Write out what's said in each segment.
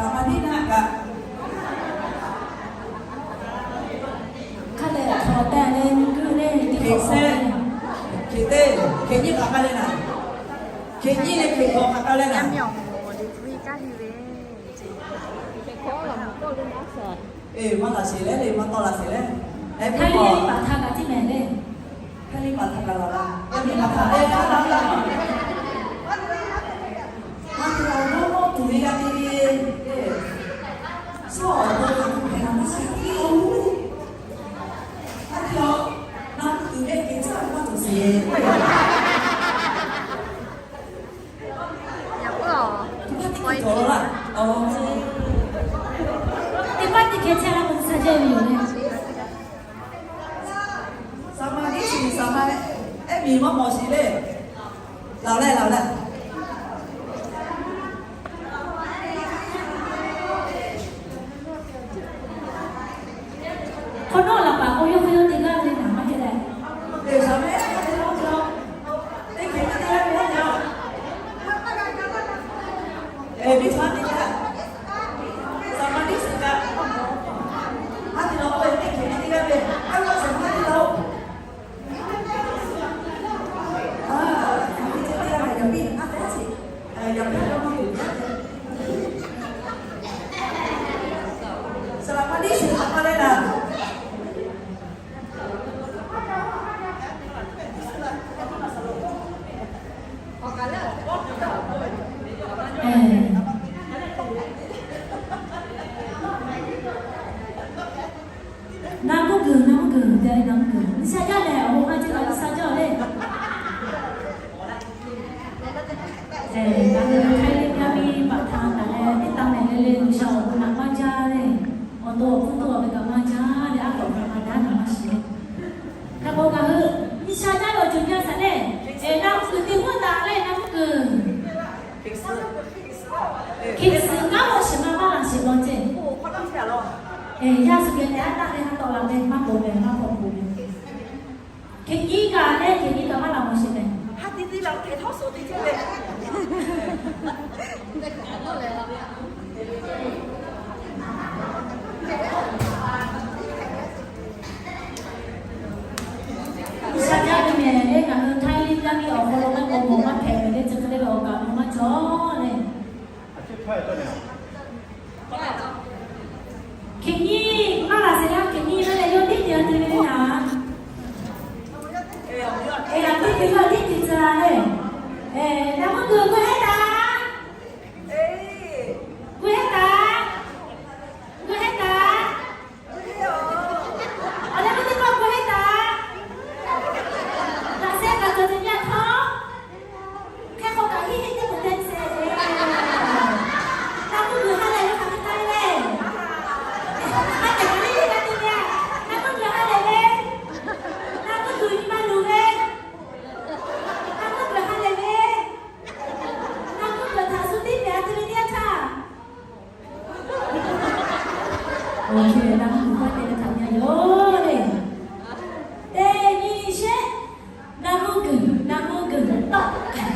Saˍmaˍriˆ naˆ kaꞈ hk'a dehꞈ hk'awꞈ tehꞈ leh nyi keu le, hk'e te, hk'e te, hk'e nyi kaꞈ k'ai leh naˍ, hk'e nyi leh hk'e hk'awꞈ kaꞈ k'ai leh naˍ. Eˬ, maˇ laˬ sheˍ leh le, maˇ tawˆ laˬ sheˍ leh. Hk'e te paˍ htaˇ kaꞈ tiˉ mehˍ le. Hk'e te paˍ htaˇ kaꞈ laˬ laˇ. Yaˇ miˇ paˍ htaˇ le, laˬ laˇ. Maˇ te laˬ, awˬ hawˉ tuˬ ve g'a te ve. Suhˉ awˬ to hk'aˬ hk'e hpehꞈ la maˇ shiˍ. Maˇ te laˬ, na tuˬ ve hk'e caˇ maˇ cawˬ sheˍ. Teˇ pawˆ teˇ hkeh chehˇ laˇ k'o, G'uiˬsha jaˇ ve yoˬ le. Saˍmaˍriˆ chi saˍmaˍriˆ ehˉ miˬ maˇ mawˬ sheˍ le. Laˬ leh, laˬ leh. Hk'awꞈ nawˉ laˬ paˍ k'o, yawˇ hk'e yawˇ te gaˇ ve naˍ maˇ heˆ leh. Na mvuhˇ guiˬ, na mvuhˇ guiˬ, na mvuhˇ guiˬ, G'uiˬsha jaˇ lehˬ, awˬ bon maˇ jiˇ a, G'uiˬsha jaˇ lehˬ. Ngaˬ hui Htaiˇ ve yaˇ miˇ paˍ htaꞈ ngaˬ lehˬ teˇ taˇ mehˍ le le, G'uiˬsha awˬ bon naꞈ maˇ jaˇ lehˬ, awˬ to awˬ hpfuhˇ to awˬ ve kaꞈ maˇ jaˇ lehˬ, a kawꞈ kaꞈ maˇ daꞈ maˇ shiˍ. Hk'e k'o ngaˬ hui G'uiˬsha jaˇ lehˬ, awˬ ceuˬ jaˇ shaˍ lehˬ, eˬ, na mvuhˇ guiˬ te g'uˇ taˍ lehˬ, na mvuhˇ guiˬ. Hkiˬ suhˍ ngaˇ maw shiˍ ma maˇ laˬ sheˍ law ceˇ. Eˬ, yaˇ shu geh te aˉ taˆ leh ha tawˍ laˬ ve maˇ k'oˆ ve, maˇ k'oˆ ve. Hk'e nyiˇ kaꞈ leh hk'e nyiˇ kaꞈ maˇ laˬ mawˬ sheˍ mehˍ. G'uiˬsha jaˇ ve mehˍ le, ngaˬ hui Htaiˇ yaˇ miˇ awˬ hk'aw lo maˇ k'oˆ mawˬ maˇ hpehꞈ ve le, chi hk'e le awˬ kaꞈ lo maˇ cawˬ le. Hk'e nyiˇ maˇ laˬ sheˍ laˇ, hk'e nyiˇ laˇ leh yawˇ teˇ nyi te ve le naˍ. Eˬ, a teˇ nyi yawˇ teˇ nyi tcuh la le. Eˬ, na mvuhˇ guiˬ gu heˆ taˍ. Gu heˆ taˍ. Gu heˆ taˍ. Awˬ leh mvuhˇ teˇ hkawˇ gu heˆ taˍ. Laꞈ sheh kaꞈ cawˬ ceh nyi a htawˇ, hk'e hk'aw kaꞈ hiˉ hiˉ teˇ moˍ te teh. Na mvuhˇ guiˬ ha lehˬ ve hk'aˬ hk'e k'ai le. Haˉ tehꞈ kaꞈ le le g'a te ve. Na mvuhˇ guiˬ ha lehˬ ve. Na mvuhˇ guiˬ nyi ma luˬ ve. Na mvuhˇ guiˬ ha lehˬ ve. Na mvuhˇ guiˬ htaꞈ shu tiˉ pehˍ a te ve teˇ yanˇ htaˇ, awˬ ceuˬ na mvuhˇ guiˬ hk'a te ve htaꞈ nyi a yoˬ le. Teˇ nyi shehˆ, na mvuhˇ guiˬ, na mvuhˇ guiˬ tawˆ k'ai,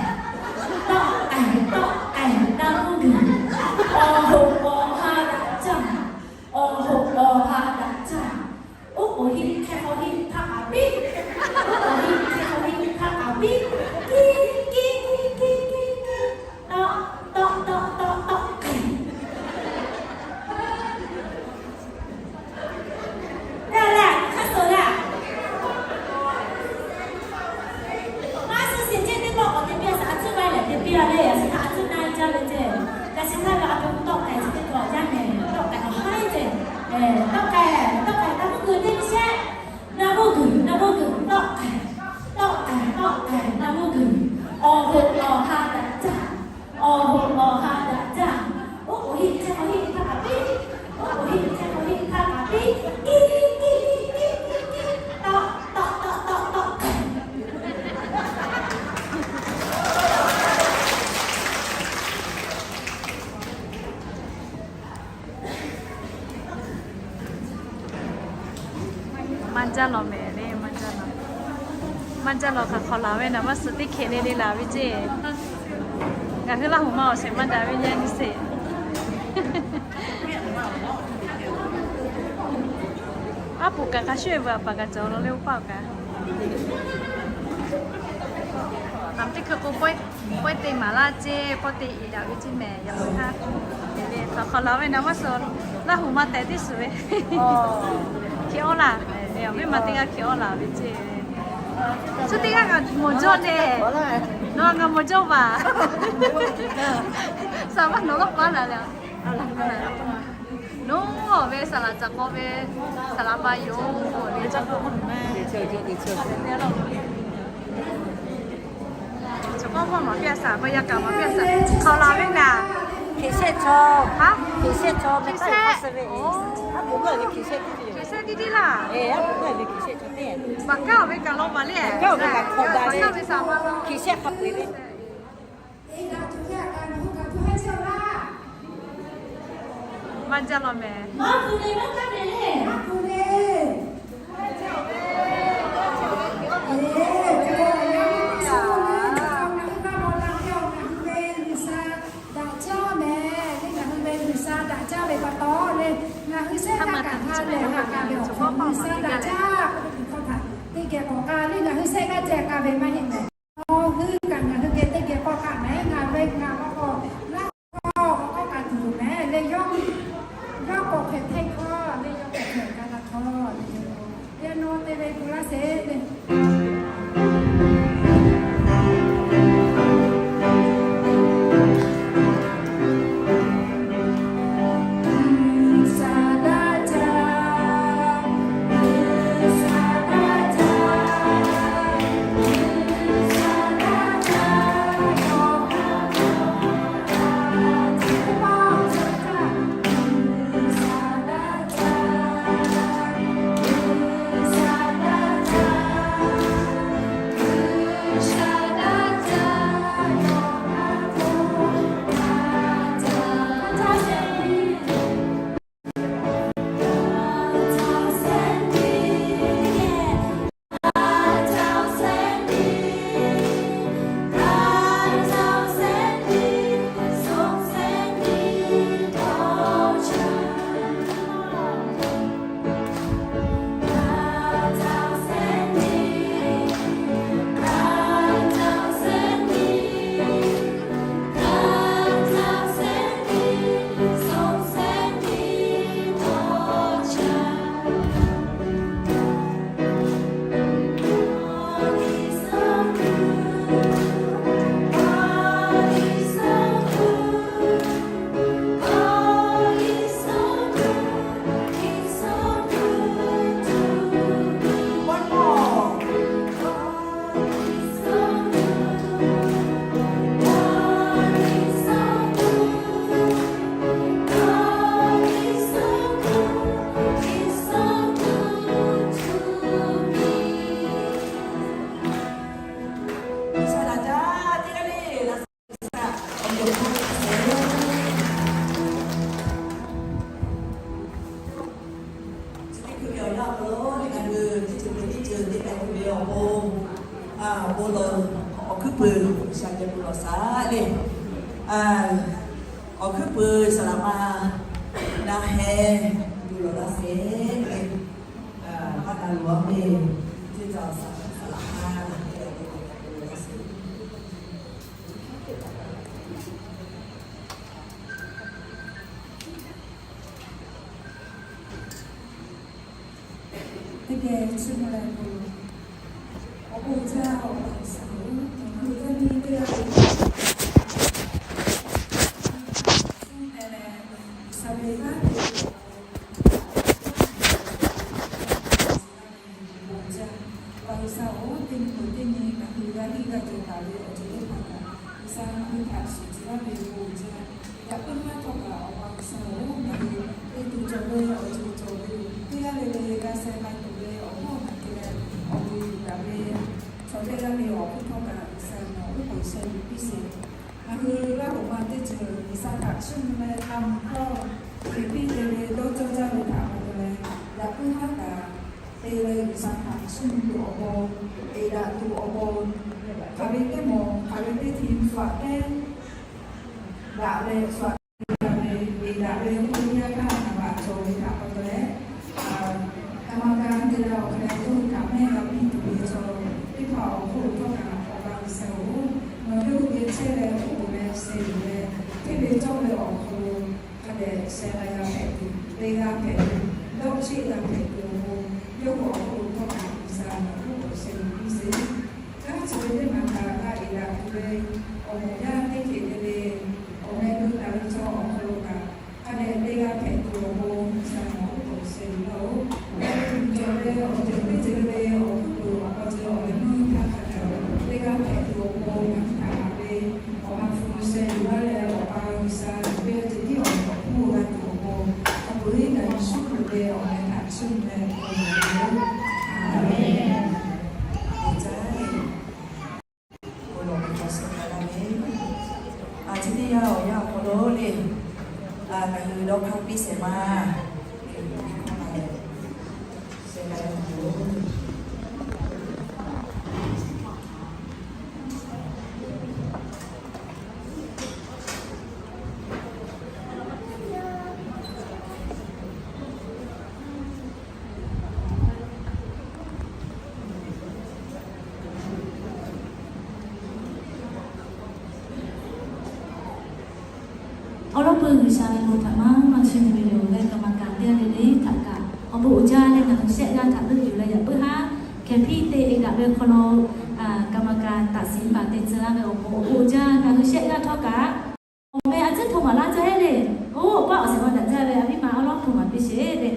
tawˆ k'ai, tawˆ k'ai, na mvuhˇ guiˬ. Awˬ hoꞈ awˬ ha daꞈ jaˇ, awˬ hoꞈ awˬ ha daꞈ jaˇ. Oˉ k'oˍ hiˆ hk'e k'aw hiˆ htaˇ k'aꞈ piˇ, oˉ k'oˍ hiˆ hk'e k'aw hiˆ htaˇ k'aꞈ piˇ, kiˇ kiˇ kiˇ kiˇ kiˇ kiˇ, tawˆ tawˆ tawˆ tawˆ tawˆ k'ai. Yaˇ lehˬ hk'a suhˍ laˇ. Maˇ suh sheˍ ceˇ, teˇ pawˆ k'awꞈ te piˇ a, shaˍ a tcuhˉ maˇ lehˬ te piˇ a le, yaꞈ shi htaꞈ a tcuhˉ naˇ jaˇ ve ceˇ. Yaꞈ shi htaˇ ve a hpu tawˆ k'ai chi teˇ hkawꞈ yaˇ mehˍ tawˆ k'ai awˬ haiˉ ceˇ. Tawˆ k'ai, tawˆ k'ai, na mvuhˇ guiˬ teˇ shehˆ. Na mvuhˇ guiˬ, na mvuhˇ guiˬ tawˆ k'ai, tawˆ k'ai, tawˆ k'ai, na mvuhˇ guiˬ. Awˬ hoꞈ awˬ ha daꞈ jaˇ, awˬ hoꞈ awˬ ha daꞈ jaˇ. Oˉ k'oˍ hiˆ hk'e k'aw hiˆ htaˇ k'aꞈ piˇ, oˉ k'oˍ hiˆ hk'e k'aw hiˆ htaˇ k'aꞈ piˇ, kiˇ kiˇ kiˇ kiˇ kiˇ, tawˆ tawˆ tawˆ tawˆ tawˆ k'ai. Maˇ jaˇ lawˬ mehˍ le, maˇ jaˇ lawˬ. Maˇ jaˇ lawˬ hk'aˬ hk'aw laˬ ve naˍ, maˇ suh teˇ hkeh le le laˬ ve ceˇ. Ngaˬ hui Laˇ huˍ ma awˬ shehˍ maˇ daꞈ ve yaˇ nyi sheˍ. Aˉ poꞈ kaꞈ hk'a shuˍ ve a paˍ kaꞈ cawˬ la le, oˇ paˆ kaꞈ. Naˍ teˇ hkui k'o, pawehˇ te maˍ laˇ ceˇ, pawehˇ te iˍ daꞈ ve ceˇ mehˍ, yaꞈ hk'aˇ. Hk'aˬ hk'aˬ la ve naˍ maˇ suh, Laˇ huˍ ma tehꞈ teˇ suhˍ ve. Hk'e awˇ laˬ, viˉ ma teˇ g'aˇ hk'e awˇ laˬ ve ceˇ. Suh teˇ g'aˇ kaꞈ mawˬ jawˇ le. Nawˬ ngaˬ mawˬ jawˇ vaˬ. Saˍ laˍ nawˬ lawˇ paˉ laˬ le. Nawˬ ve saˍ laˍ caˬ k'aw ve, saˍ laˍ pa yoˬ. Chaw k'aw maˇ maˍ piˇ a saˍ, maˇ yaˇ kaꞈ maˍ piˇ a saˍ. Hk'aˬ la ve naˍ. ဖြေချက်ချော, ဖြေချက်ချော, ဖြေချက်, အပူၤကဲ ဖြေချက်တိတိ, ဖြေချက်တိတိ laˇ. Baˬ kaˉ ve kaꞈ law maˍ le. Baˬ kaˉ ve kaꞈ law maˍ le. ဖြေချက် hk'a peu-eˬ ve. Maˇ jaˇ law mehˍ. Daꞈ jaˇ mehˍ le, ngaˬ hui ve G'uiˬsha daꞈ jaˇ ve pa taw le, ngaˬ hui shehˆ g'aˇ kaꞈ ha lehˬ ha k'a ve awˬ hk'aw G'uiˬsha daꞈ jaˇ k'oˆ ve tuˬ hkawˇ htaꞈ teˇ geh k'awꞈ k'ai le, ngaˬ hui shehˆ g'aˇ ceh k'a ve maˇ heˆ mehˍ. Awˬ hui kaꞈ ngaˬ hui geh teˇ geh k'awꞈ k'ai mehˍ, ngaˬ ve ngaˬ k'awꞈ k'awꞈ laˇ k'awꞈ k'awꞈ k'ai tuˬ yoˬ mehˍ le, yawˇ k'awꞈ hpehꞈ hteˇ hkawˇ le, yawˇ k'awꞈ hpehꞈ k'a la hkawˇ le. Piano te ve gu laˇ sheˍ le. Chi teˇ hkui ve awˬ yanˇ hk'aw lo ngaˬ hui teˇ ceuˬ peuˬ teˇ ceuˬ te k'ai tuˬ ve awˬ pon, bon lawˬ, awˬ hkuiˉ peuˬ G'uiˬsha geh bon lawˬ shaˍ le. Awˬ hkuiˉ peuˬ saˍ laˍ ma na heh bon lawˬ laˇ sheˍ le. Maˇ na loˬ a ve, teˇ caˬ saˍ laˍ ma na heh bon lawˬ laˇ sheˍ. Teˇ geh chiˇ mvuh leh k'o, awˬ bon jaˇ awˬ pa G'uiˬsha-oˬ, ngaˬ hui yaˇ miˇ teˇ g'aˇ le G'uiˬsha ve g'aˇ hteꞈ awˬ bon jaˇ. Awˬ pa G'uiˬsha-oˬ, teˇ nyi peuˬ teˇ nyi ngaˬ hui g'a liˇ g'a cawˬ taˍ ve awˬ ceuˬ teˇ hpaˍ htaꞈ G'uiˬsha ngaˬ hui htaꞈ shiˍ tcuh laˇ ve bon jaˇ. Yaꞈ puiˉ maˇ htawˇ kaꞈ awˬ pa G'uiˬsha-oˬ, ngaˬ hui te tuˬ cawˬ ve awˬ ceuˬ cawˬ ve teˇ g'aˇ le le g'a sheh k'ai tuˬ ve awˬ hawˉ htaꞈ te leh awˬ bon yuˬ taˍ ve chaw teˇ g'aˇ le awˬ hk'oˆ htawˇ kaꞈ G'uiˬsha nawˬ oˉ k'oˍ sheh yuˬ piˇ sheˍ. Ngaˬ hui Laˇ huˍ ma teˇ ceuˬ G'uiˬsha htaꞈ chiˇ mvuh leh k'a mvuh hkawˇ, hk'e piˇ te ve dawˇ cawˇ jaˇ ve htaꞈ pa taw leh, yaꞈ puiˉ haˉ kaꞈ te leh G'uiˬsha htaꞈ chiˇ mvuh tuˬ awˬ pon, eˍ daꞈ tuˬ awˬ pon, hk'aˬ ve teˇ mawˬ hk'aˬ ve teˇ hti suhˍ tehˉ daꞈ leh suhˍ te ve, eˍ daꞈ ve teˇ yanˇ htaˇ naˍ baꞈ cawˬ ve htaꞈ pa taw leh, a ma Leh awˬ hk'e leh yawˇ hui kaꞈ mehˆ g'a piˇ tuˬ ve chaw teˇ hpaˍ awˬ hk'oˆ lo htawˇ kaꞈ, Awˬ pa G'uiˬsha-oˬ, nawˬ yawˇ hui geh chehˇ leh oˉ k'oˍ leh sheh yuˬ leh, hteˇ ve cawˇ ve awˬ hk'aw lo hk'a dehꞈ sheh g'a g'a hpehꞈ tuˬ, te g'a hpehꞈ tuˬ, dawˇ cheˆ g'a hpehꞈ tuˬ awˬ pon, yawˇ hui awˬ hk'oˆ lo htawˇ kaꞈ G'uiˬsha nawˬ oˉ k'oˍ sheh yuˬ piˇ sheˍ. Kanˉ chi ve teˇ maˬ kaꞈ g'a eˍ daꞈ tuˬ ve awˬ moˍ yaˇ teˇ hkeh te ve, awˬ meh gu taˍ ve chaw awˬ hk'aw lo kaꞈ, hk'a dehꞈ te g'a hpehꞈ tuˬ awˬ pon G'uiˬsha nawˬ oˉ k'oˍ sheh yuˬ laˇ-oˬ. Yaˇ miˇ cawˬ ve awˬ ceuˬ teˇ ceuˬ le le, awˬ hkuiˉ puiˍ awˬ hk'aw ceuˬ awˬ meh meuˇ htaˇ hk'a dehꞈ te g'a hpehꞈ tuˬ awˬ pon, ngaˬ hui htaꞈ haꞈ ve awˬ ha hpu sheh yuˬ laˇ leh, Awˬ pa G'uiˬsha ve awˬ ceuˬ tiˉ awˬ meh hpfuhˇ g'a tuˬ awˬ pon, awˬ pon Yeˍsuˆ Hkriꞈ ve awˬ meh htaꞈ chiˇ mvuh leh awˬ bon yoˬ. Aˍmenˍ. Awˬ lawn k'o, chi teˇ yanˇ awˬ yanˇ awˬ hk'aw lo le, ngaˬ hui dawˇ hk'aˇ piˇ shehˍ ma, shehˍ ma yoˬ. Awˬ lawn k'o, G'uiˬsha ve bon htaꞈ maˇ maˇ chiˇ mvuh ve yoˬ leh, กรรมการ teˇ g'aˇ le le htaꞈ kaꞈ awˬ bon uiˍ jaˇ leh ngaˬ hui shehˆ g'aˇ htaꞈ leuˆ yuˬ leh yaꞈ puiˉ haˉ hkehˍ hpiˇ te e daꞈ ve hk'aw lo, กรรมการ taꞈ shiˍ baˬ te tcuh laˇ ve awˬ bon uiˍ jaˇ ngaˬ hui shehˆ g'aˇ htawˇ kaꞈ awˬ meh a ciˉ hto maˍ laˇ jaˇ heˆ le. Oˇ awˬ paˆ awˬ shehˍ ma daꞈ jaˇ ve a viˉ ma awˬ lawn hto maˍ piˇ sheˍ le.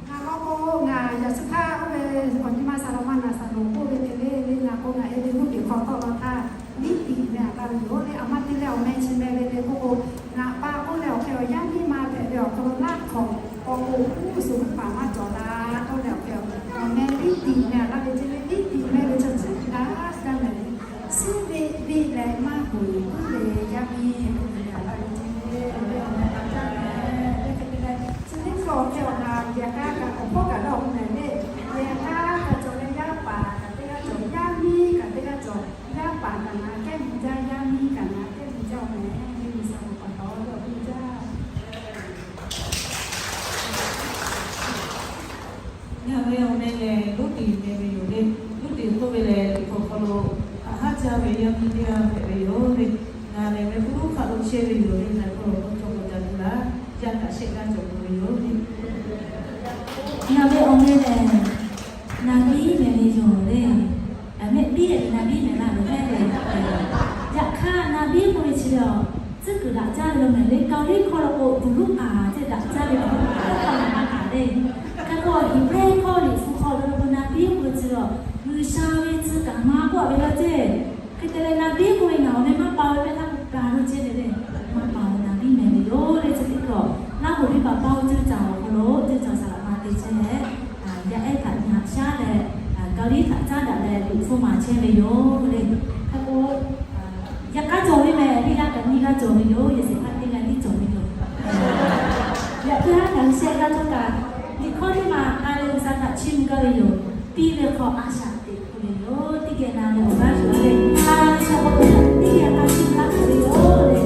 Ngaˬ law k'o, ngaˬ yaꞈ suhˉ htaˇ oˇ ve awˬ nyi ma Saˍ laꞈ ma naˍ saˍ loˍ k'oˆ ve te le le, ngaˬ k'o ngaˬ e ve nuˇ peˬ hk'aw tawˆ la htaˇ, liˉ tiꞈ meh aꞈ laˇ ve yoˬ le. A ma te leh awˬ meh chi meh ve le k'oˆ k'o, ngaˬ pa k'oˆ leh awˬ hk'e awˬ yaˇ miˇ ma hpehꞈ ve awˬ hk'aw lo laˇ hk'awꞈ k'awꞈ k'o, uˉ suˍ paˍ maˇ cawˬ la k'oˆ leh awˬ hk'e awˬ meh liˉ tiꞈ meh aꞈ laˇ ve ce le. Liˉ tiꞈ meh ve chaw chi htaꞈ g'a meh le. Suhˉ veˆ veˆ leh maˇ hoꞈ puiˉ ve yaˇ miˇ k'oˆ ve meh aꞈ laˇ ve ce le. Awˬ meh awˬ meh taˍ jaˇ meh le. Hk'e te leh chi teˇ hkui awˬ hk'e awˬ na yehˬ k'aˉ kaꞈ awˬ hpawˇ kaꞈ dawˇ awˬ meh le. Yehˬ k'aˉ kaꞈ cawˬ leh yaˇ paˍ kaꞈ teˇ g'aˇ cawˬ, yaˇ miˇ kaꞈ teˇ g'aˇ cawˬ. Yaˇ paˍ kaꞈ ngaˬ kehˉ mvuh jaˇ, yaˇ miˇ kaꞈ ngaˬ kehˉ mvuh jaˇ awˬ meh le. G'uiˬsha k'o pa taw ve awˬ bon jaˇ. Ngaˬ ve awˬ meh lehˬ, Luˉ tiˍ meh ve yoˬ le. Luˉ tiˍ k'oˆ ve lehˬ, liꞈ hpu hk'aw lo haꞈ haˉ jaˇ ve yaˇ miˇ teˇ g'aˇ hpehꞈ ve yoˬ le. Ngaˬ lehˬ ve hk'oˆ lo hk'aˆ lo chehˇ ve yoˬ le. Ngaˬ hk'aw lo k'oˆ cawˇ k'awꞈ ca tuˬ laˇ. Yaˇ kaꞈ shehˆ g'aˇ cawˬ ve yoˬ le. Ngaˬ ve awˬ meh lehˬ, Naˍ biˉ meh ve yoˬ le. Mehˆ biˉ lehˬ, naˍ biˉ meh laˇ ve hehˉ le. Yaꞈ hk'aˇ, naˍ biˉ k'oˆ ve chi ve awˬ tcuhˉ kuiˬ daꞈ jaˇ ve lo mehˍ le. Kaoˍliˇ hkawˇ lo k'o, tuˍ luˉ k'aˍ ceˇ daꞈ jaˇ ve tuˍ luˉ k'aˍ kaꞈ maˇ k'aˍ le. Hk'e k'o, Heˍbrehˇ hkawˇ liꞈ hpu hk'aw lo k'o, naˍ biˉ k'oˆ ve chi ve awˬ G'uiˬsha ve tcuh kaˍ ma k'oˆ ve laˇ ceˇ. Hk'e te leh, naˍ biˉ k'oˆ ve ngaˬ awˬ meh maˇ pa ve mehˆ htaˇ k'o, pa lo ceˇ ve le. Maˇ pa ve naˍ biˉ meh ve yoˬ le. Chi teˇ hkui Laˇ huˍ venˇ baˬ paˇ oˇ ceuˇ caˬ awˬ hk'aw lo ceuˇ caˬ saˍ laꞈ ma te chehˇ leh, yaˇ ehˉ htaꞈ nyi haꞈ shaˉ leh, Kaoˍliˇ htaꞈ caˉ daꞈ leh liꞈ hpu maˍ chehˇ ve yoˬ le. Hk'e k'o, yaꞈ hk'aˇ cawˬ ve mehˍ, teˇ g'aˇ kaꞈ nyiˇ g'aˇ cawˬ ve yoˬ. Yehˬ shehˍ hpaˇ teˇ g'aˇ tiˉ cawˬ ve yoˬ. Yaꞈ hk'aˇ ngaˬ hui shehˆ g'aˇ htawˇ kaꞈ, liꞈ hkawˇ teˇ maˬ k'a leh G'uiˬsha htaꞈ chiˇ mvuh gaˇ ve yoˬ. Piˇ ve hk'aw a shaꞈ teꞈ k'oˆ ve yoˬ. Teˇ geh na leh awˬ g'aˇ yuˬ a le. Hk'a sha k'o teˇ geh a k'a chiˇ mvuh laˇ hk'aˬ ve yoˬ le.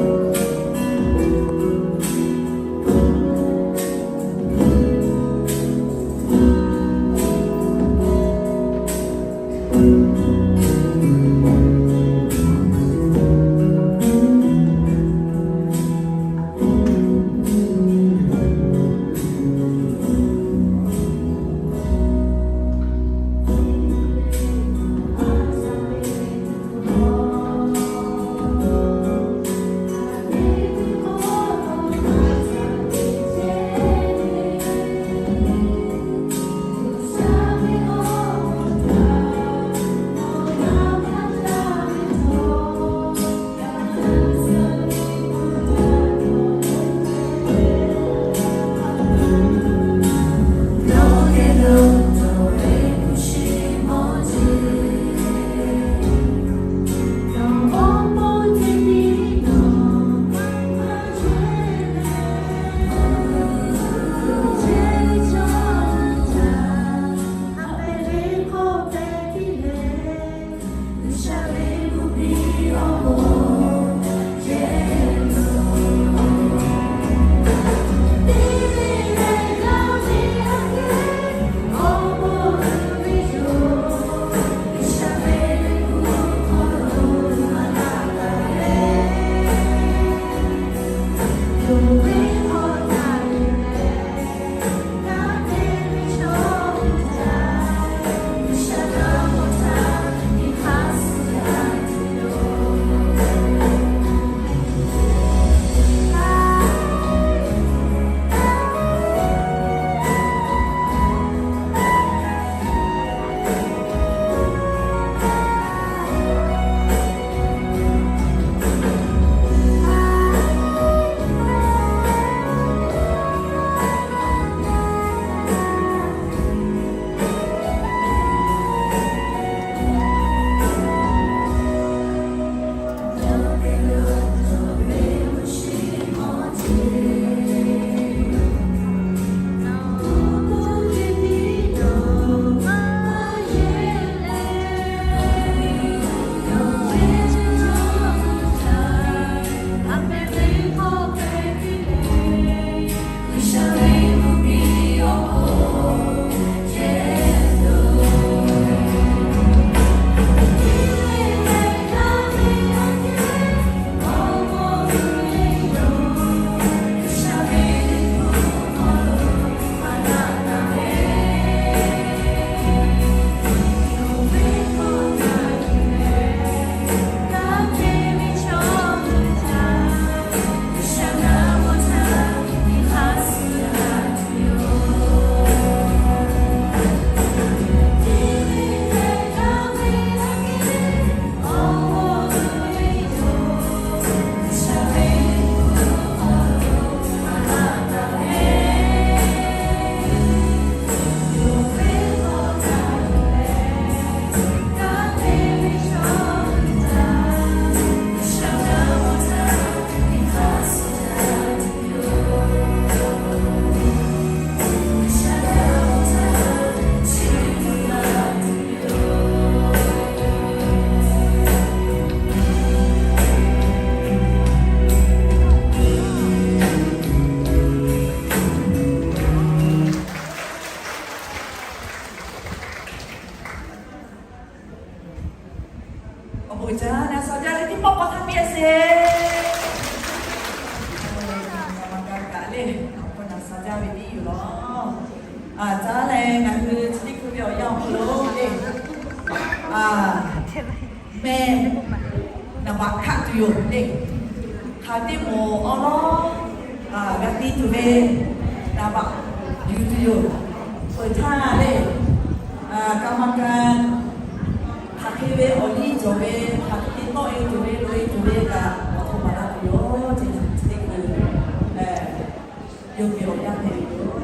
yoˬ le. Hk'aˬ teˇ moˍ awˬ lawn g'a te tuˬ ve naˍ baꞈ yuˬ tuˬ yoˬ. Peuˬ htaˇ le, กรรมการ hk'aˬ hk'e ve awˬ liˇ cawˬ ve, hk'aˬ hk'e te tawˆ e tuˬ ve, loꞈ e tuˬ ve kaꞈ awˬ htoꞈ ma la tuˬ yoˬ ce. Teˇ hkui yawˇ ve awˬ yanˇ hpehꞈ ve yoˬ.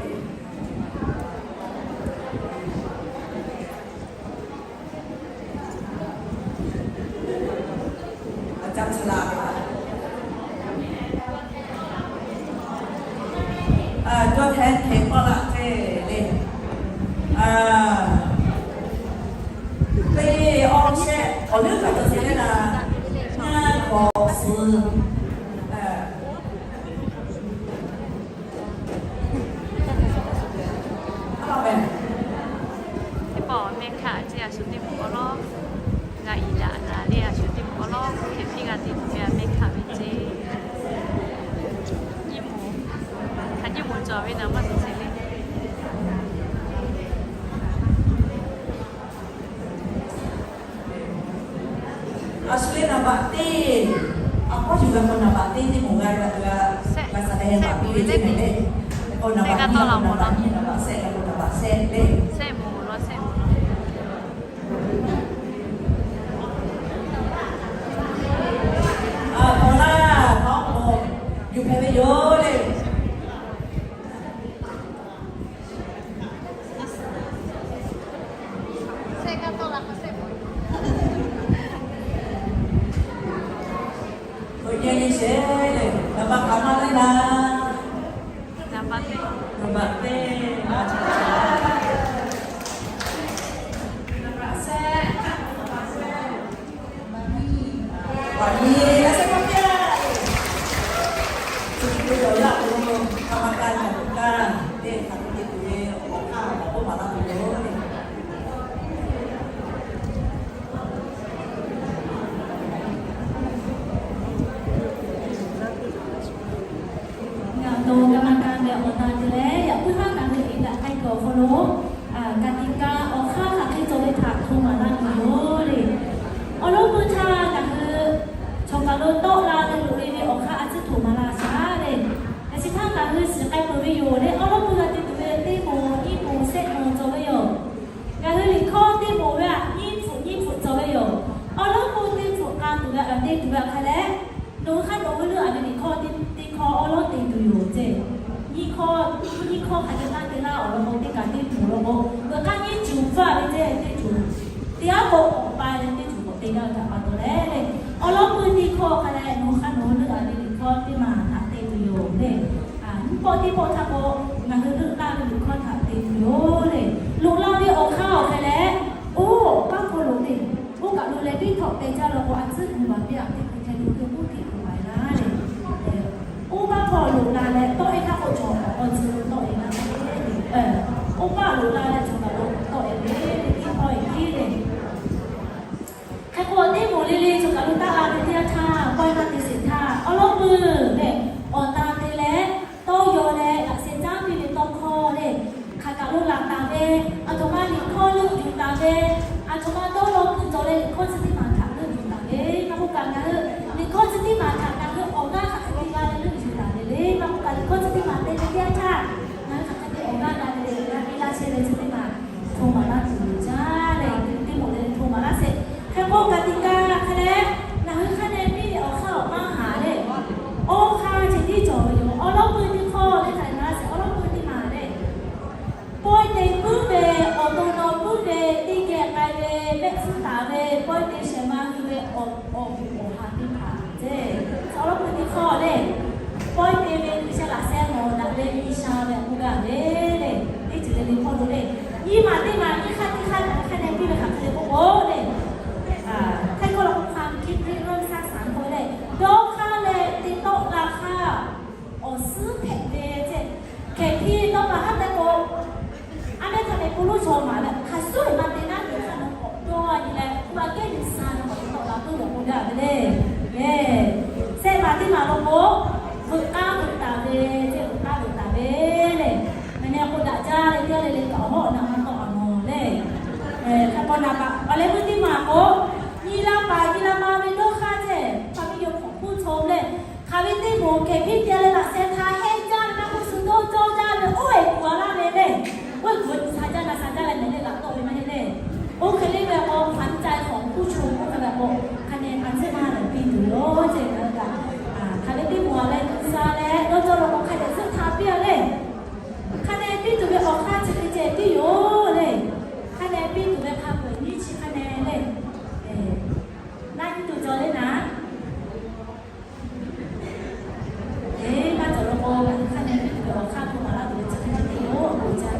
Aˬ caˇ chi la kaꞈ, a, jawˇ hpehˇ hk'e k'awˇ laꞈ hk'e le. A, teˇ awˇ shehˆ awˬ leuˉ kaꞈ cawˬ sheˍ le laˇ, ngaˇ hk'awꞈ suhˍ. Teˇ pawˆ mehˆ hkaˆ ce, a shu teˇ moˍ awˬ lawn g'a iˍ daꞈ daꞈ le, a shu teˇ moˍ awˬ lawn hk'e piˇ g'a te tuˬ ve a mehˆ hkaˆ ve ce. Nyiˇ moˍ, hk'aˬ nyiˇ moˍ cawˬ ve naˍ maˇ te sheˍ le. A shu le naˍ baꞈ teˇ, a k'awˇ yuˬ g'a k'o naˍ baꞈ teˇ teˇ moˍ g'a g'a g'a g'a saˍ lehˬ baꞈ piˇ ve teˇ moˍ le. K'o naˍ baꞈ nyiˇ g'a k'o naˍ baꞈ nyiˇ, naˍ baꞈ shehˆ g'a k'o naˍ baꞈ shehˆ le. A, k'awꞈ laˇ, k'awꞈ k'awꞈ yuˬ hpehꞈ ve yoˬ le. Awˬ yehˬ le sheˍ le, naˍ baꞈ hk'aˬ ma le laˇ. Naˍ baꞈ teˇ, naˍ baꞈ teˇ, naˍ baꞈ shehˆ, naˍ baꞈ shehˆ. Ngaˬ to กรรมการ ve awˬ ta te leh, yaꞈ puiˉ maˇ ngaˬ hui iˍ daꞈ k'ai kuiˬ awˬ hk'aw lo, กติกา awˬ hk'aˇ hk'aˬ hk'e cawˬ ve htaꞈ hto maˍ laˇ tuˬ yoˬ le. Awˬ lawn pui htaˇ ngaˬ hui chaw kaˬ lo tawˆ la ve loꞈ e ve awˬ hk'aˇ a tcuhˉ hto maˍ laˇ shaˍ le. Yaꞈ chi htaˇ ngaˬ hui shiˍ k'ai peuˬ ve yoˬ le. Awˬ lawn pui g'a te tuˬ ve teˇ moˍ nyiˇ moˍ shehˆ moˍ cawˬ ve yoˬ. Ngaˬ hui liꞈ hkawˇ teˇ moˍ ve aꞈ nyiˇ hpfuhˆ nyiˇ hpfuhˆ cawˬ ve yoˬ. Awˬ lawn pui teˇ hpfuhˆ k'a tuˬ ve aꞈ te tuˬ ve aꞈ hk'a leh, nawˬ hui hk'aˇ nawˬ hui leuˆ a ve liꞈ hkawˇ teˇ hkawˇ awˬ lawn te tuˬ yoˬ ce. Nyiˇ hkawˇ, nyiˇ hkawˇ hk'a te laˇ te laˇ awˬ lawn k'o teˇ kaꞈ teˇ hpfuhˆ law k'o, g'uiˬ k'aˇ nyiˇ cuˬ hpfuhˆ ve ce teˇ cuˬ, teˇ aˉ k'o k'awꞈ pa leh teˇ cuˬ k'awꞈ te gaˇ ve htaꞈ pa taw leh le. Awˬ lawn pui teˇ hkawˇ hk'a leh nawˬ hui hk'aˇ nawˬ hui leuˆ a ve liꞈ hkawˇ teˇ maˬ htaꞈ te tuˬ yoˬ le. Nyiˇ pawˆ teˇ pawˆ htaˇ k'o, ngaˬ hui leuˆ laˇ ve liꞈ hkawˇ htaꞈ te tuˬ yoˬ le. Loꞈ la ve awˬ hk'aˇ awˬ hk'e leh, oˇ paˉ hk'aw lo le, oˇ kaˬ lo leh piˇ htawꞈ te jaˇ law k'o, a tcuhˉ kuˬ baˬ piˇ aꞈ teˇ hkui hkeh lo hkui k'oˆ htiꞈ kuˬ baˬ laˇ le. Oˇ paˉ hk'aw loꞈ la leh tawˆ e htaˇ k'o, chaw awˬ k'aw tcuh lo tawˆ e laˇ le. Oˇ paˉ loꞈ la leh chaw kaˬ lo tawˆ e ve, teˇ hkawˇ e tiˉ le. Hk'e k'o, teˇ moˍ le le chaw kaˬ lo taˆ la ve teˇ yanˇ htaˇ, pawehˇ maˇ te sheˍ htaˇ, awˬ lawn peuˬ lehˬ, awˬ ta te leh tawˇ yaw leh laꞈ sheh caˉ piˇ ve tawˇ hkawˇ le, hk'aˬ kaˬ lo laˬ taˍ ve, aˬ htoꞈ ma liꞈ hkawˇ leuˆ yuˬ taˍ ve, aˬ htoꞈ ma dawˇ law kuiˬ cawˬ leh liꞈ hkawˇ chi teˇ maˬ htaꞈ leuˆ yuˬ taˍ ve, maˇ k'oˆ kaꞈ ngaˬ hui liꞈ hkawˇ chi teˇ maˬ htaꞈ ngaˬ hui awˬ g'aˇ hk'aˬ hk'e te g'a leh leuˆ yuˬ taˍ ve le, maˇ k'oˆ kaꞈ liꞈ hkawˇ chi teˇ maˬ te ve teˇ yanˇ htaˇ, ngaˬ hui hk'aˬ hk'e te awˬ g'aˇ g'a ve le, g'a piˇ laˇ chehˇ ve chi teˇ maˬ hto maˍ laˇ tuˬ yoˬ caˇ leh, teˇ moˍ le hto maˍ laˇ sheˍ. Hk'e k'o, กติกา hk'a leh ngaˬ hui hk'a dehꞈ piˇ ve awˬ hk'aˇ awˬ maˇ haˍ le. Awˬ hk'aˇ ceh tiˉ cawˬ ve yoˬ. Awˬ lawn pui teˇ hkawˇ le hk'a dehꞈ maˍ laˇ sheˍ. Awˬ lawn pui teˇ maˬ le, pawehˇ te puiˉ ve, awˬ to naw puiˉ ve, teˇ geh k'ai ve, mehˆ tcuhˉ taˍ ve, pawehˇ te shehˍ ma hui ve awˬ, awˬ ha teˇ hpaˍ ce. Awˬ lawn pui teˇ hkawˇ le, pawehˇ te ve G'uiˬsha laꞈ sheh mawˬ daꞈ ve G'uiˬsha ve k'oˆ gaˇ ve le. Teˇ ceuˬ le le hkawˇ lo le, nyiˇ maˬ teˇ maˬ nyiˇ hk'aˇ teˇ hk'aˇ hk'a dehꞈ piˇ ve hk'aˬ hk'e le k'oˆ k'o le, hk'e k'o la k'o hk'a hkiˇ hk'e reuˇ saˇ saˍ k'oˆ le, dawˇ hk'aˇ leh te tawˆ la hk'aˇ awˬ suhˉ hpehꞈ ve ce. Hk'e hkiˇ dawˇ la hk'aˇ tehꞈ k'o, a mehˉ hk'a dehꞈ k'o loˇ chaw maˍ leh hk'a suhˉ e maˇ te naˉ ve hk'aˇ nawˬ k'awꞈ dawˇ a nyi leh, k'oˆ a kehˉ nyi saˍ nawˬ k'awꞈ te tawˆ la k'oˆ ve k'oˆ gaˇ ve le. Lehˬ, shehˆ maˬ teˇ maˬ lo k'o, veuꞈ k'aˇ veuꞈ taˍ ve ce, veuꞈ k'aˇ veuꞈ taˍ ve le. Ngaˬ neh k'o daꞈ jaˇ leh teˇ g'aˇ le le kaꞈ awˬ hawˉ awˬ na maˇ tawˆ a mawˬ le. Hk'e k'o naˍ baꞈ awˬ leh meuˇ teˇ maˬ k'o, nyi la paˍ nyi la ma ve dawˇ hk'aˇ ce, hk'a ve yoˬ. Oˬ, hkehˍ piˇ te leh laꞈ sheh htaˇ heˆ jaˇ ve maˇ k'oˆ, shu dawˇ cawˇ jaˇ ve oˇ ve kuˬ a laˇ ve le. Oˇ ve kuˬ a sha jaˇ na sha jaˇ leh mehˍ leh laꞈ tawˆ ve maˇ heˆ le. Oˇ hk'e le ve k'o, hk'aˬ ca hk'awꞈ kuˇ chaw k'oˆ hk'a ve k'o, hk'a neh a tcuhˉ maˇ lehˬ piˇ tuˬ yoˬ ceˇ ve. Hk'aˬ ve teˇ moˍ a leh kuˬ sha leh dawˇ cawˇ law k'o, hk'a dehꞈ tcuhˉ htaꞈ piˇ a le. Hk'a neh piˇ tuˬ ve awˬ hk'aˇ chi hk'e ceh tiˉ yoˬ le. Hk'a neh piˇ tuˬ ve hk'a peu-eˬ nyiˇ chi hk'a neh le. Naˆ nyiˇ tuˬ cawˬ le naˉ. Eˬ, maˇ cawˬ law k'o, hk'a neh piˇ tuˬ ve awˬ hk'aˇ hpu maˍ laˇ tuˬ ve chi hk'e tiˉ yoˬ k'oˆ jaˇ.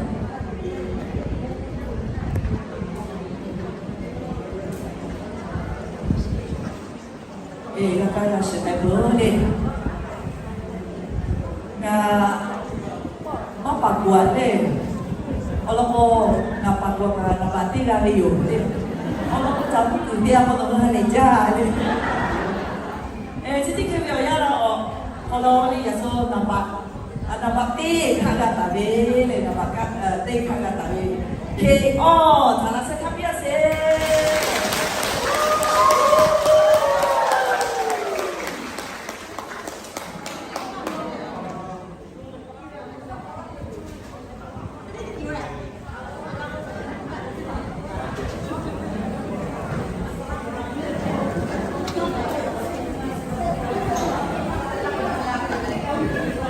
Eˬ, g'a kaˇ g'a shiˍ k'ai peuˬ le. Ngaˬ maˇ paˍ kuˬ a le. Awˬ lawn k'o, ngaˬ paˍ kuˬ kaꞈ naˍ baꞈ teˇ g'a ve yoˬ le. Awˬ lawn k'o, caˬ mvuhˇ kuiˬ teˇ g'aˇ k'o nawˬ hui ha lehˬ jaˇ le. Eˬ, chi teˇ hk'e ve awˬ yanˇ la awˬ hk'aw lo le, yaꞈ shu naˍ baꞈ, naˍ baꞈ teˇ hk'aˇ g'a taˍ ve le, naˍ baꞈ teˇ hk'aˇ g'a taˍ ve. Hk'e, awˬ, htaꞈ laꞈ sheh htaˇ piˇ a sheˍ.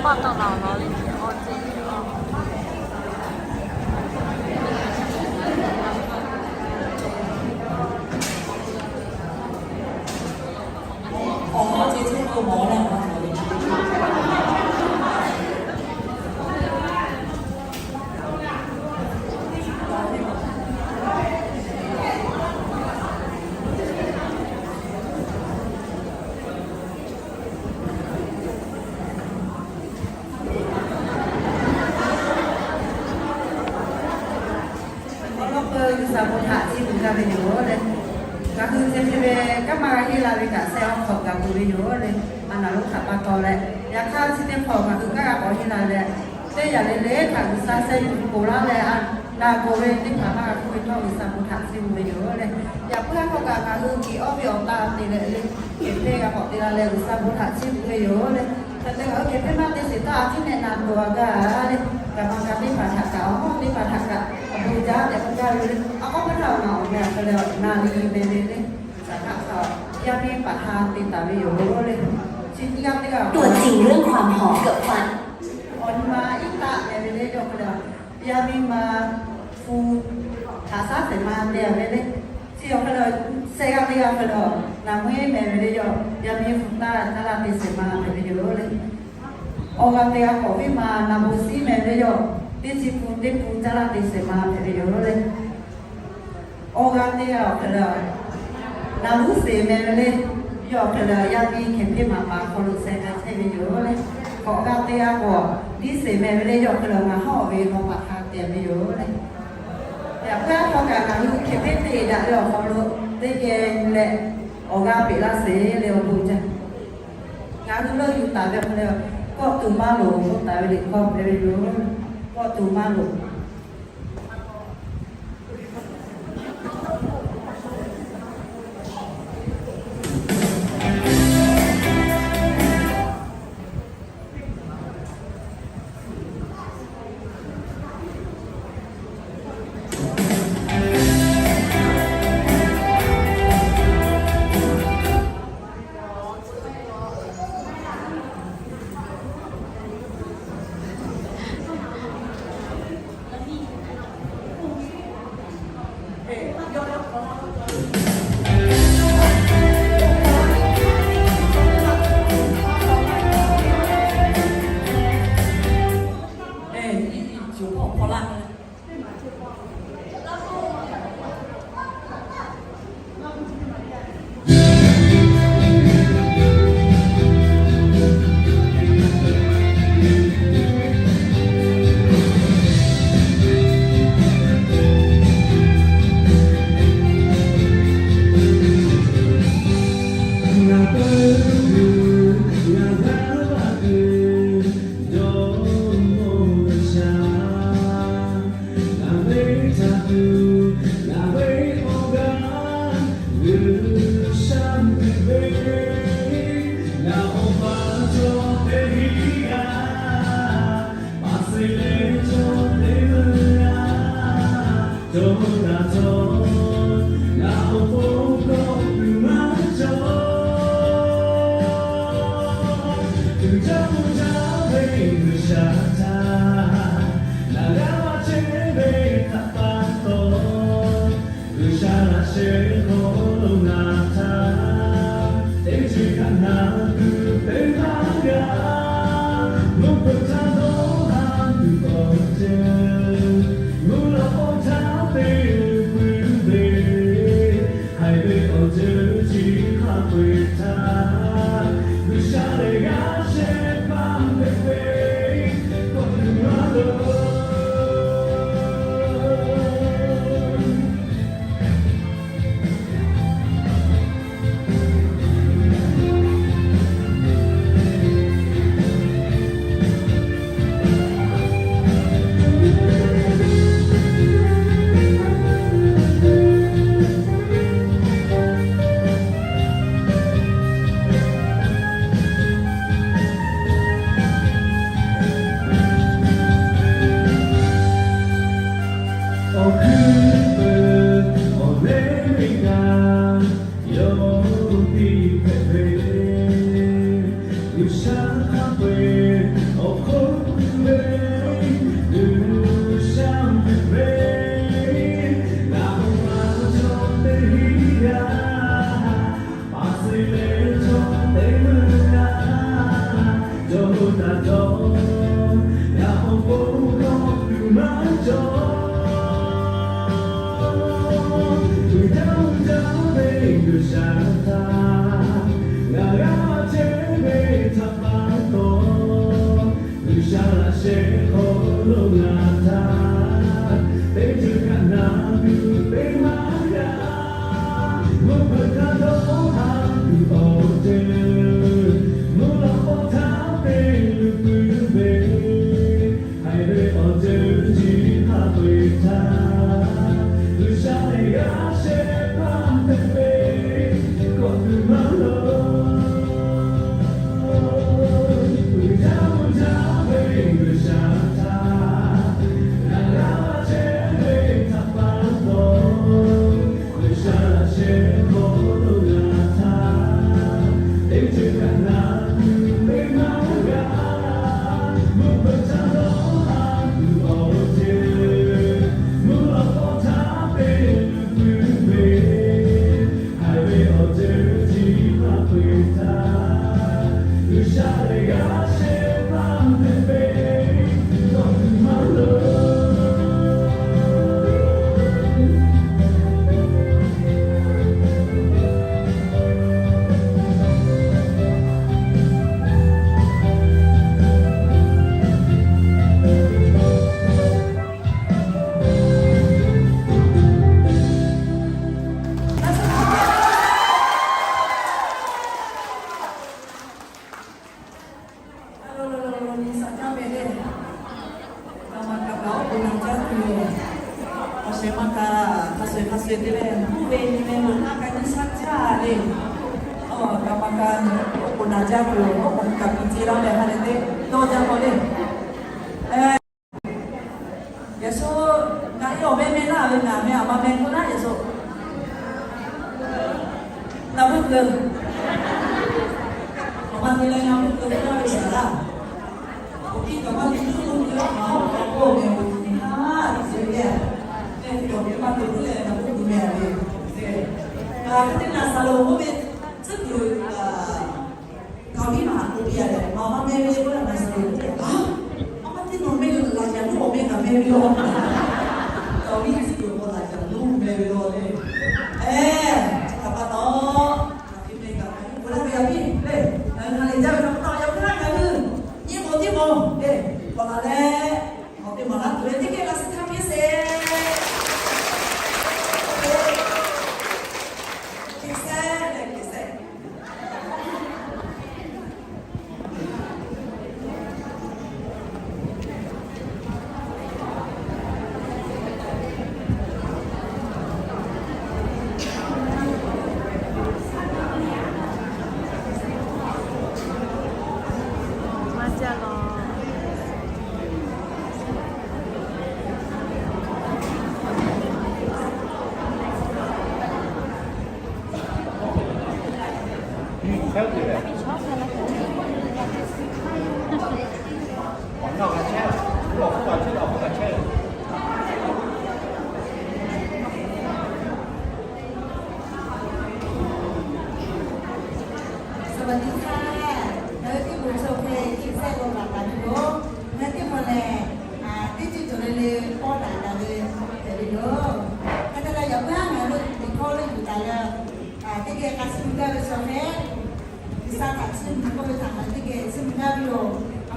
Awˬ lawn k'o, G'uiˬsha bon htaꞈ chiˇ mvuh gaˇ ve yoˬ le. Ngaˬ hui chi hk'e ve kanˉ maˇ g'a henˇ la ve kaꞈ, shehˆ awˬ hk'awꞈ gaˬ peuˬ ve yoˬ le. Maˇ naˬ lonˉ htaꞈ pa taw leh, yaꞈ hk'aˇ chi teˇ hk'awꞈ ngaˬ hui kanˉ g'a k'awꞈ henˇ la leh, teˇ yanˇ le le htaꞈ G'uiˬsha shehˆ yuˬ k'oˍ laˇ leh, a, naˬ k'oˍ ve teˇ hpaˍ maˇ g'a hpuˇ ve htawˇ, G'uiˬsha bon htaꞈ chiˇ mvuh ve yoˬ le. Yaꞈ puiˉ a hkawˇ kaꞈ ngaˬ hui kiˬ awˇ ve awˬ ta te leh le, hk'e hpehˇ g'a k'awꞈ te la leh, G'uiˬsha bon htaꞈ chiˇ mvuh ve yoˬ le. Hk'e te ngaˬ hui hk'e hpehˇ maˇ te sheˍ htaˇ, a ciˉ nehˆ na dawˬ a gaˇ le. Kaꞈ maˇ kaꞈ teˇ hpaˍ htaꞈ kaꞈ, awˬ hawˉ teˇ hpaˍ htaꞈ kaꞈ, awˬ bon jaˇ tehꞈ k'oˆ gaˇ ve le. A k'aˉ hpehˇ htaˇ awˬ na awˬ meh a hk'e le, na li meh ve le. Saˍ htaꞈ hk'a yaˇ miˇ paˍ htaꞈ te taˍ ve yoˬ le. Chi teˇ g'aˇ teˇ g'aˇ ตัวจริงเรื่องความหอม awˬ nyi ma iˉ taˆ meh ve le, yawˇ hk'e le, yaˇ miˇ ma hpu htaꞈ shaˉ shehˍ ma te ve le. Chi awˬ hk'e le, shehˆ g'aˇ teˇ g'aˇ hk'e le, naˍ meuˇ meh ve le, yawˇ yaˇ miˇ hpu taˇ taˇ laˇ te shehˍ ma hpehꞈ ve yoˬ le. Awˬ g'aˇ teˇ g'aˇ k'awꞈ viˉ ma naˍ bon siˉ meh ve le, yawˇ teˇ chi hpu teˇ hpu taˇ laˇ te shehˍ ma hpehꞈ ve yoˬ le. Awˬ g'aˇ teˇ g'aˇ awˬ hk'e le, naˍ luˉ sheˍ meh ve le, yawˇ hk'e le, yaˇ miˇ hkeh hpeˇ maˍ paˍ hk'aw lo sheh k'ai chehˇ ve yoˬ le. K'awꞈ g'aˇ teˇ g'aˇ k'awꞈ tiˉ sheˍ meh ve le, yawˇ hk'e le, ngaˬ hawˉ ve law paˍ htaꞈ te ve yoˬ le. Yaꞈ hk'aˇ htawˇ kaꞈ ngaˬ hui hkeh hpeˇ te daꞈ ve awˬ hk'aw lo teˇ geh leh awˬ g'aˇ peꞈ laˇ sheˍ le, awˬ bon jaˇ. Ngaˬ hui leuˆ yuˬ taˍ ve awˬ hk'e le, kawˆ tuˬ maˇ loˍ k'oˆ taˍ ve le, kawˆ hpehꞈ ve yoˬ. Kawˆ tuˬ maˇ loˍ. G'uiˬ sha mvuhˇ jaˇ ve G'uiˬ sha htaꞈ ngaˬ g'a maˇ chehˇ ve htaꞈ pa taw, G'uiˬ sha laꞈ sheh hk'aw lo ngaˬ htaꞈ teˇ ceuˬ kaꞈ ngaˬ kuˬ te maˇ g'a. Mvuhˇ hpeuꞈ htaˇ dawˇ haˍ tuˬ awˬ ceuˬ, mvuhˇ lawꞈ k'aw htaˇ te pui ve, haiˬ ve awˬ ceuˬ chi hk'a peu-eˬ htaꞈ G'uiˬ sha lehˬ g'a shehˍ hpaˇ hpehꞈ ve k'awꞈ tuˬ maˇ loˍ. Awˬ hkuiˉ peuˬ awˬ lehˉ ve kaꞈ yawˇ hui hpehꞈ ve, G'uiˬ sha hk'a peu-eˬ awˬ hk'oˆ ve, G'uiˬ sha hpehꞈ ve, ngaˬ hui ma chaw teˇ hiˉ g'aˇ, paˍ suh leh chaw teˇ meuˇ g'aˇ, cawˬ hui taˍ cawˬ, ngaˬ awˬ pon hkawˇ tuˬ maˇ cawˬ. G'uiˬ jaˇ mvuhˇ jaˇ ve G'uiˬ sha htaꞈ ngaˬ g'a chehˇ ve htaꞈ pa taw, G'uiˬ sha laꞈ sheh hk'aw lo ngaˬ htaꞈ teˇ ceuˬ kaꞈ ngaˬ kuˬ te maˇ g'a. Mvuhˇ hpeuꞈ htaˇ dawˇ haˍ tuˬ awˬ ceuˬ, mvuhˇ lawꞈ k'aw htaˇ te luˬ pui ve, haiˬ ve awˬ ceuˬ chi hk'a peu-eˬ htaꞈ G'uiˬ sha lehˬ g'a shehˍ hpaˇ hpehꞈ ve k'awꞈ tuˬ maˇ loˍ. G'uiˬ jaˇ mvuhˇ jaˇ ve G'uiˬ sha htaꞈ ngaˬ g'a chehˇ ve htaꞈ pa taw, G'uiˬ sha laꞈ sheh hk'aw lo ngaˬ htaꞈ teˇ ceuˬ kaꞈ ngaˬ kuˬ te maˇ g'a. Mvuhˇ hpeuꞈ htaˇ dawˇ haˍ tuˬ awˬ ceuˬ, mvuhˇ lawꞈ k'aw htaˇ te luˬ pui ve, haiˬ ve awˬ ceuˬ chi hk'a peu-eˬ htaꞈ G'uiˬ sha lehˬ g'a shehˍ hpaˇ hpehꞈ ve k'awꞈ tuˬ maˇ loˍ. Nyi saꞈ jaˇ ve le. G'a ma kaꞈ kaꞈ oˉ k'oˍ naˍ jaˇ tuˬ yoˬ. Awˬ shehˍ ma kaꞈ hk'a shuˍ hk'a shuˍ te leh mvuhˇ ve nyi ve loˬ htaˇ kaꞈ nyi saꞈ jaˇ le. G'a ma kaꞈ oˉ k'oˍ naˍ jaˇ tuˬ yoˬ. Oˉ k'oˍ kaꞈ kuˬ ce laˇ leh ha lehˬ teˇ dawˇ jaˇ k'aw le. Yaꞈ shu ngaˬ hui awˬ meh meh laˇ ve ngaˬ meh aˬ ma meh k'oˆ laˇ yaꞈ shu. Naˍ vuˆ keu. Awˬ ma te leh ngaˬ vuˆ keu k'oˆ laˇ ve shaˍ laˇ. Awˬ piˇ kaꞈ maˇ te tuˉ k'oˆ ve, a, awˬ k'oˆ meh awˬ nyi haˉ te ve le. Meh te awˬ piˇ maˇ te tuˉ leh ngaˬ vuˆ keu meh a ve. Hk'e te naˬ saˍ loˍ k'oˆ ve tcuhˉ kuiˬ Kaˍ viˉ maˍ k'oˆ piˇ a leh, maˍ maˇ meh ve le k'oˆ leh, naˬ saˍ loˍ k'oˆ leh, a, maˇ maˇ tiˉ nawˬ meh laꞈ yaꞈ nuˇ awˬ meh kaꞈ meh ve law. Kaˍ viˉ tcuhˉ kuiˬ k'o laꞈ yaꞈ nuˇ meh ve law le. Eˬ, chi htaꞈ pa taw, kaꞈ hk'e meh kaꞈ kaꞈ k'oˆ laˇ ve yaꞈ piˇ le. Ngaˬ hui ha lehˬ jaˇ ve htaꞈ pa taw, yaꞈ ve htaˇ ngaˬ hui nyiˇ maw teˇ maw le, k'awꞈ laˬ leh, maw teˇ maw laˇ tuˬ ve teˇ geh laꞈ suhˍ hkanˍ piˇ sheˍ. Hk'e sehˉ leh hk'e sehˉ.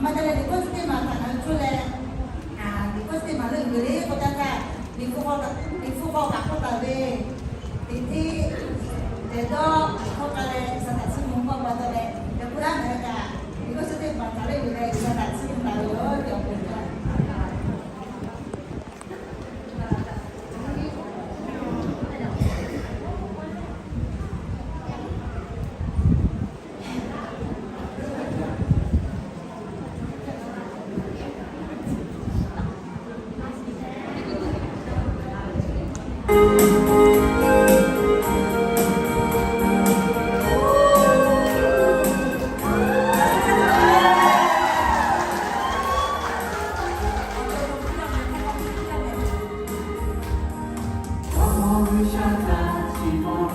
Maˇ te leh liꞈ hkawˇ chi teˇ maˬ htaꞈ ngaˬ hui coˇ leh, liꞈ hkawˇ chi teˇ maˬ leuˆ yuˬ le k'o, taˇ htaˇ liꞈ hpu k'awꞈ kaꞈ k'oˆ taˍ ve, teꞈ hteˇ tehˬ dawˇ hkawˇ k'a leh G'uiˬsha htaꞈ chiˇ mvuh maˇ pa taw leh, yaꞈ hpu aˉ ngaˬ hui kaꞈ liꞈ hkawˇ chi teˇ maˬ htaꞈ leuˆ yuˬ leh G'uiˬsha htaꞈ chiˇ mvuh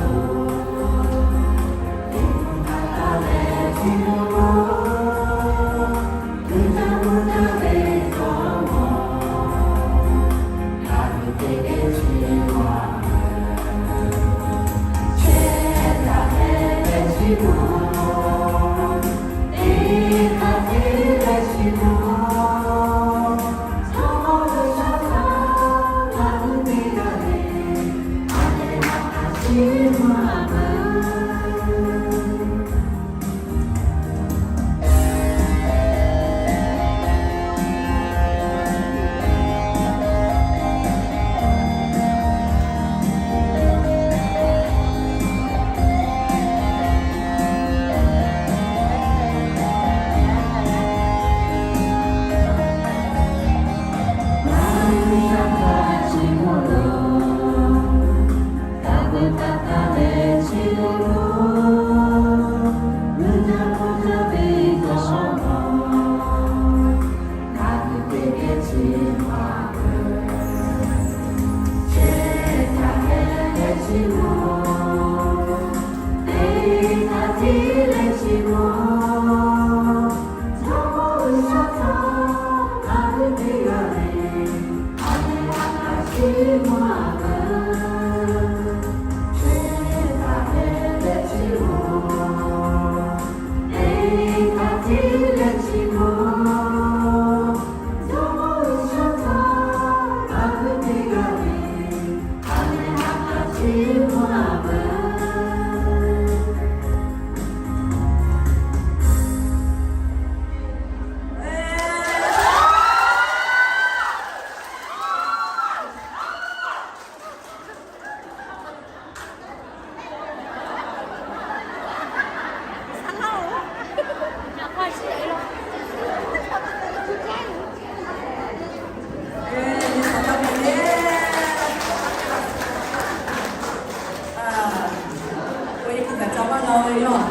taˍ ve yoˬ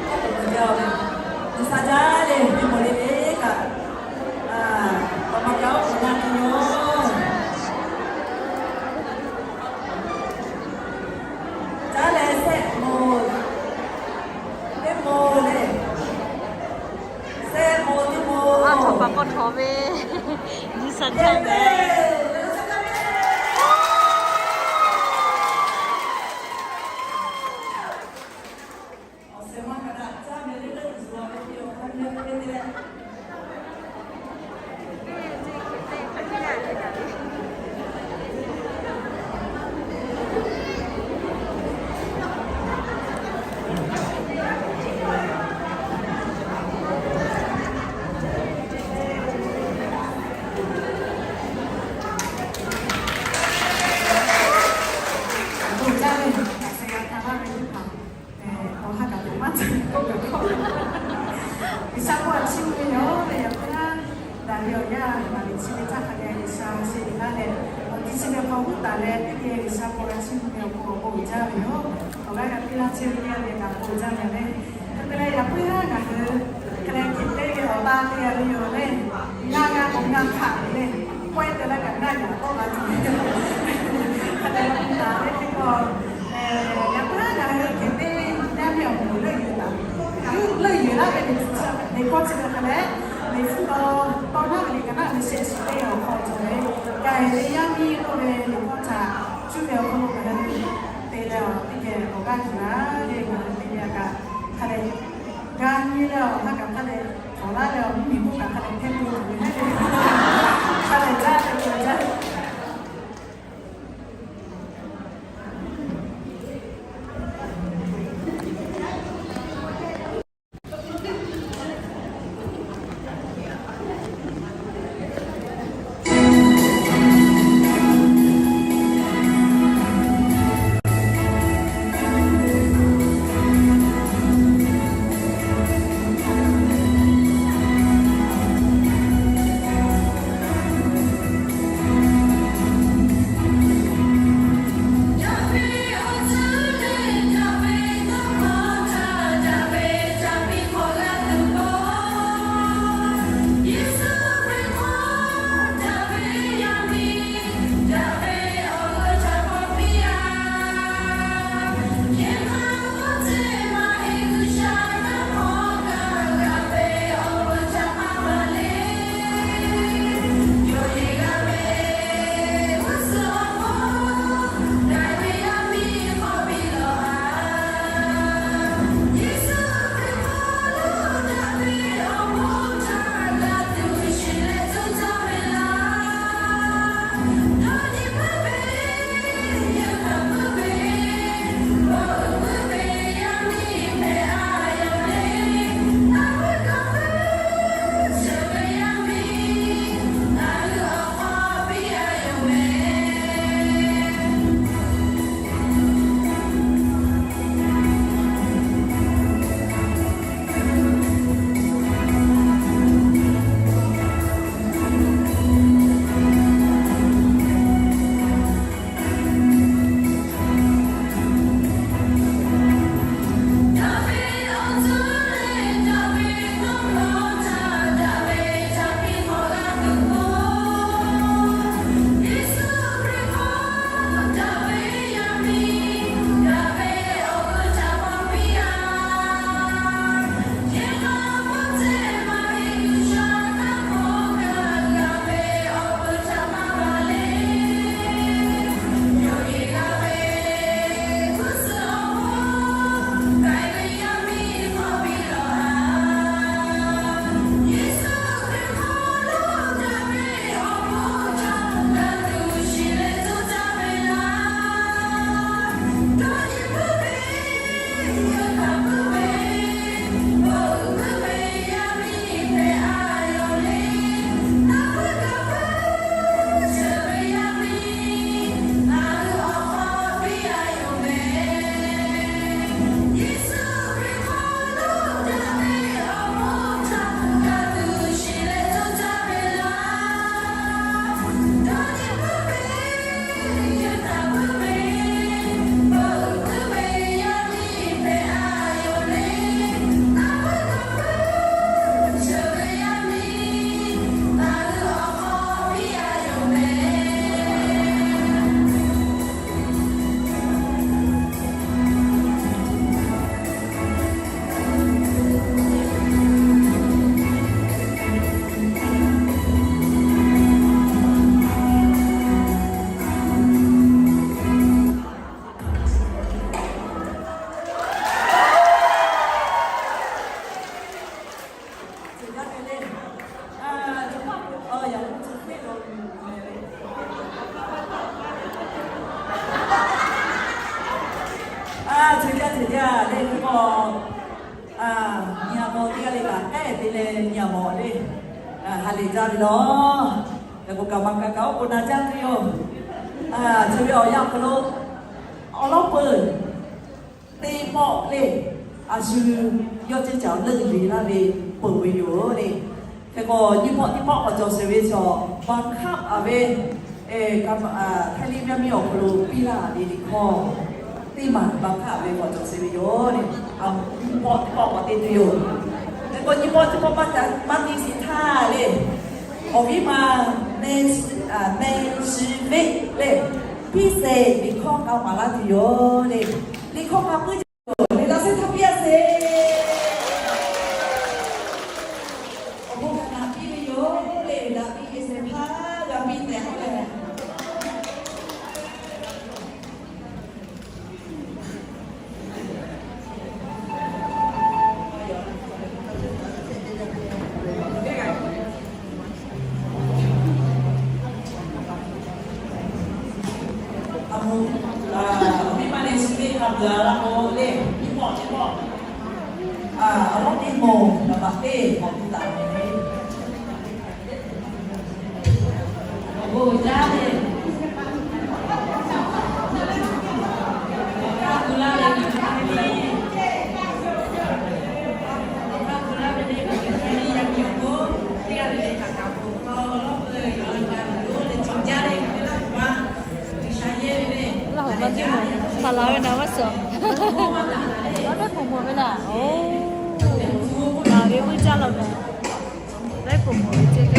tehꞈ awˬ pon Caˉ leh sehˆ moˍ teˇ moˍ le, sehˆ moˍ teˇ moˍ. Aˬ htoꞈ pa k'awꞈ htawnˍ ve, G'uiˬsha caˇ ve. G'uiˬsha k'oˆ a chiˇ mvuh ve yoˬ leh, yaꞈ hk'aˇ daꞈ ve awˬ yanˇ maˍ liꞈ chi ve htaˇ hk'a dehꞈ G'uiˬsha sheh liꞈ laˇ leh, awˬ ti chi ve hk'aw k'oˆ taˍ leh, teˇ geh G'uiˬsha k'oˆ a chiˇ mvuh ve awˬ pon awˬ bon uiˍ jaˇ ve yoˬ. Awˬ g'aˇ g'a piˇ laˇ chehˇ ve teˇ g'aˇ ve kaꞈ bon uiˍ jaˇ ve leh, hk'e te leh yaꞈ hk'aˇ ngaˬ hui hk'e leh hkeꞈ te ve awˬ ba te a ve yoˬ leh, ngaˬ g'a k'awꞈ ngaˬ htaꞈ ve leh, k'awehˇ te leh kaꞈ ngaˬ yaꞈ k'awꞈ la tuˬ ve yoˬ. Hk'e te leh taˍ ve teˇ pawˆ, yaꞈ hk'aˇ ngaˬ hui hkeꞈ te yaˇ miˇ awˬ moˍ leuˆ yuˬ taˍ, leuˆ yuˬ laˇ ve liꞈ hpu chi, liꞈ hkawˇ chi ve hk'a leh, liꞈ hpu taw tawˇ naˉ ve liꞈ ka naˉ ve shehˆ shiˍ teˇ awˬ hk'aw cawˬ ve, ka eˬ ve yaˇ miˇ k'oˆ ve liꞈ hkawˇ htaꞈ cuˇ ve awˬ hk'aw lo ngaˬ hui te leh awˬ teˇ geh awˬ g'aˇ yuˬ laˇ ve, ngaˬ hui teˇ geh kaꞈ hk'a dehꞈ g'a nyi leh awˬ hk'aˇ kaꞈ hk'a dehꞈ Awˬ laˇ leh awˬ mvuhˇmiˬ k'oˆ kaꞈ hk'a dehꞈ hteˇ k'o tuˬ ve, hk'a dehꞈ jaˇ ve jaˇ. Ceuˬ jaˇ ceuˬ jaˇ le, hk'e k'o, nyi a paw teˇ g'aˇ le kaꞈ k'ehˉ te leh nyi a mawˬ le, ha lehˬ jaˇ ve laˬ. Yaꞈ k'o kaꞈ maˇ kaꞈ kaꞈ oˉ k'oˍ na jaˇ ve yoˬ. Chi ve awˬ yanˇ hk'aw lo awˬ lawn peuˬ teˇ pawˆ le, a shu yawˇ ceuˬ caˍ leuˆ yuˬ laˇ ve peuˬ ve yoˬ le. Hk'e k'o nyiˇ pawˆ teˇ pawˆ k'awꞈ cawˬ sheˍ ve chaw, บังคับ a ve, Htaiˇ liˇ mvuhˇ miˬ awˬ hk'aw lo piˇ laˇ ve liꞈ hkawˇ teˇ maˬ บังคับ ve k'awꞈ cawˬ sheˍ ve yoˬ le. Nyiˇ pawˆ teˇ pawˆ k'awꞈ te tuˬ yoˬ. Hk'e k'o nyiˇ pawˆ teˇ pawˆ maˇ te shiˍ htaˇ le, awˬ viˉ ma, meh, meh shiˍ ve le, piˇ sheˍ liꞈ hkawˇ k'a maˍ laˇ tuˬ yoˬ le. Liꞈ hkawˇ k'a puiˉ jaˇ yoˬ le, laꞈ sheh htaˇ piˇ a sheˍ. Awˬ bon kaꞈ naꞈ piˇ ve yoˬ le, daꞈ piˇ ve sheˍ hpaˇ g'a piˇ tehꞈ k'oˆ leh G'a laˇ k'o le, nyiˇ pawˆ chi pawˆ, awˬ lawˉ teˇ moˍ, naˍ baꞈ teˇ k'awꞈ tu taˍ ve le. Awˬ bon uiˍ jaˇ le. Awˬ hk'aˇ gu laˇ ve, awˬ hk'aˇ gu laˇ ve le, yaꞈ nyi awˬ bon teˇ g'aˇ le le htaꞈ kaꞈ k'oˆ k'o, awˬ lawˉ peuˬ ve awˬ laꞈ g'a ve yoˬ le, cawˬ jaˇ le, Laˇ huˍ ma teˇ moˍ, htaꞈ laˬ ve naˍ baˆ suhˍ. Laiˉ peuˬ mawˬ ve laˬ. Oˬ, laˬ ve uˉ jaˇ law mehˍ. Laiˉ peuˬ mawˬ ve ceˇ.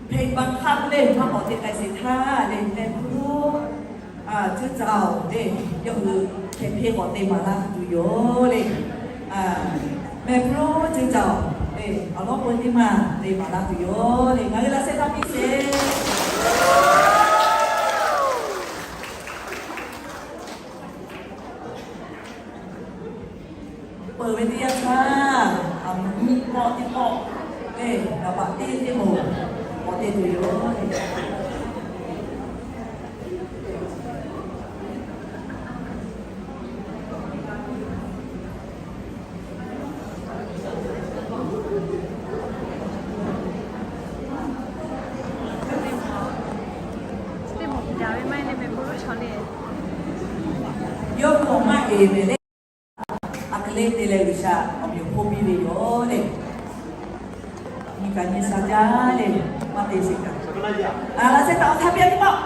Hpehꞈ baˬ hk'a le maˇ k'awꞈ te k'ai sheˍ htaˇ le, mehˆ hpu lonˉ ceuˇ caoˬ le, yawˇ hui hpehꞈ hpeˇ k'awꞈ te maˍ laˇ tuˬ yoˬ le. Mehˆ hpu lonˉ ceuˇ caoˬ le, awˬ lawˉ peu teˇ maˇ te maˍ laˇ tuˬ yoˬ le. Ngaˬ hui laꞈ sheh htaˇ piˇ sheˍ. Peuˬ ve teˇ yanˇ htaˇ, aˬ mvuhˇ miˇ pawˆ teˇ pawˆ, e, naˍ baꞈ teˇ teˇ moˍ k'awꞈ te tuˬ yoˬ. Yawˇ k'awꞈ maˇ e ve le. A hk'e le te leh G'uiˬsha awˬ meꞈ awˬ hponˇ piˇ ve yoˬ le. Nyi kaꞈ nyi sha jaˇ le. Maˇ te sheˍ kaꞈ, laꞈ sheh htaꞈ awˬ htaˇ piˇ a teˇ pawˆ.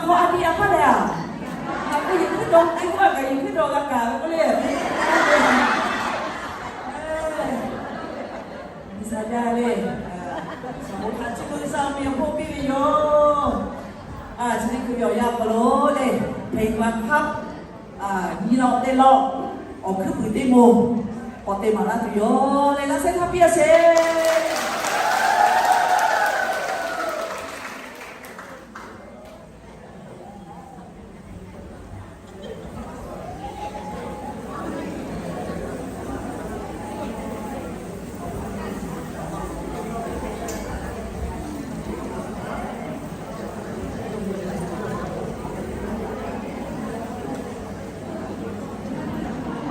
Hk'aw a tiꞈ a hpaˇ leh a, a k'o yehˬ hkuiˉ dawˬ, a k'o a kaꞈ yehˬ hkuiˉ dawˬ g'a kaꞈ ve k'oˆ le. G'uiˬsha jaˇ le. Shaˍ moˍ htaꞈ chi beuꞈ sha miˬ awˬ hk'oˆ piˇ ve yoˬ. Chi teˇ hkui ve awˬ yanˇ hk'aw lo le, hpehꞈ ma hk'aˇ nyi lawˬ teˇ lawˬ, awˬ hkuiˉ puiˍ teˇ moˍ k'awꞈ te maˍ laˇ tuˬ yoˬ. Leh laˇ shehˉ htaˇ piˇ a sheˍ.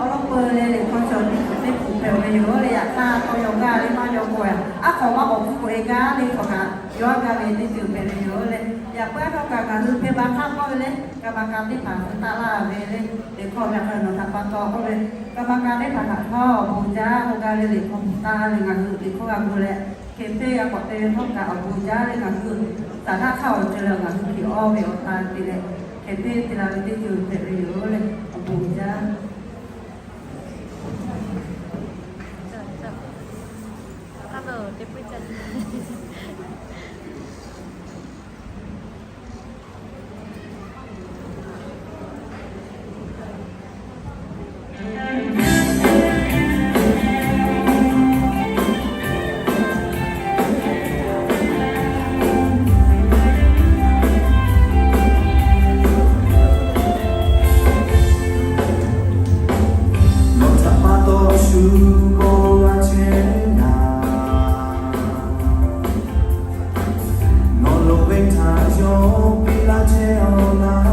Awˬ lawn peuˬ leh, liꞈ hkawˇ cawˬ teˇ hpaˍ hpehꞈ ve yoˬ leh, yaꞈ hk'aˇ tawˇ yaw gaˇ le maˇ yaw k'o, aˉ hk'awꞈ maˇ k'awꞈ hpuˇ k'oꞈ e gaˇ le hk'awꞈ kaꞈ, yawˇ aˉ gaˇ ve teˇ ceuˬ hpehꞈ ve yoˬ leh, yaꞈ puiˉ aˉ htawˇ kaꞈ ngaˬ hui hpehꞈ ma hk'aˇ k'oˆ ve le, กรรมการ teˇ hpaˍ hpfuhˇ taˆ laˇ ve le, liꞈ hkawˇ ve hk'a nawˬ htaꞈ pa taw k'oˆ ve, กรรมการ teˇ hpaˍ htaꞈ htawˇ awˬ bon jaˇ k'oˆ gaˇ ve liꞈ hkawˇ hpfuhˇ taˆ ve ngaˬ hui liꞈ hkawˇ g'a gu leh, hkeh teˇ g'a k'awꞈ te ve htawˇ kaꞈ awˬ bon jaˇ leh ngaˬ hui, taˍ htaˇ hk'aˇ awˬ ceuˬ leh ngaˬ hui hkiˬ awˇ ve awˬ tan te leh, hkeh teˇ te la ve teˇ ceuˬ hpehꞈ ve yoˬ leh, awˬ bon jaˇ. Nawˬ htaꞈ pa taw shu bon g'a chehˇ naˍ, nawˬ loˍ ve htaꞈ yawˇ piˇ laˇ chehˇ-aw laˇ.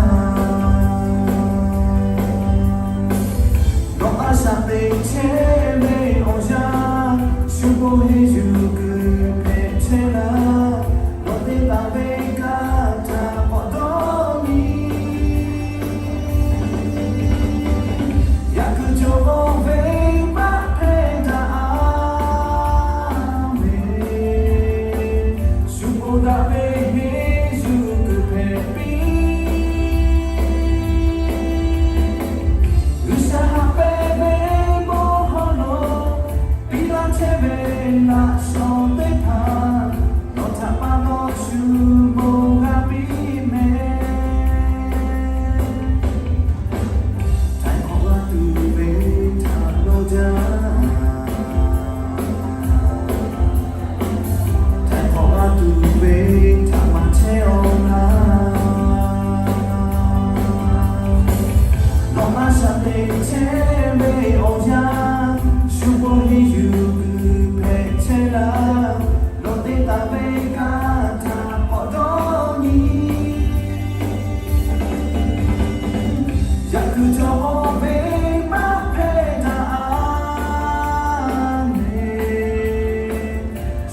Nawˬ a shaꞈ teꞈ chehˇ ve awˬ yanˇ, shu bon henˇ yuˬ kuiˬ hpehꞈ chehˇ laˇ. Nawˬ te taˍ ve kanˇ htaꞈ k'awꞈ dawˇ nyi, yaꞈ kuiˬ cawˬ ve maˇ hpehˇ daꞈ a meˍ. Shu bon daꞈ ve henˇ yuˬ kuiˬ hpehꞈ piˇ. G'uiˬsha haꞈ pehnˇ ve bon hawˉ lo, piˇ laˇ chehˇ ve laꞈ shawnˍ teˇ hpaˍ, nawˬ htaꞈ pa taw shu bon g'a piˇ mehˍ. Htaiˍ hk'awꞈ g'a tuˬ ve htaꞈ lo jaˇ, htaiˍ hk'awꞈ g'a tuˬ ve htaꞈ maˍ chehˇ-aw laˇ. Nawˬ a shaꞈ teꞈ chehˇ ve awˬ yanˇ, shu bon henˇ yuˬ kuiˬ hpehꞈ chehˇ laˇ. Nawˬ te taˍ ve kanˇ htaꞈ k'awꞈ dawˇ nyi, yaꞈ kuiˬ cawˬ ve maˇ hpehˇ daꞈ a meˍ.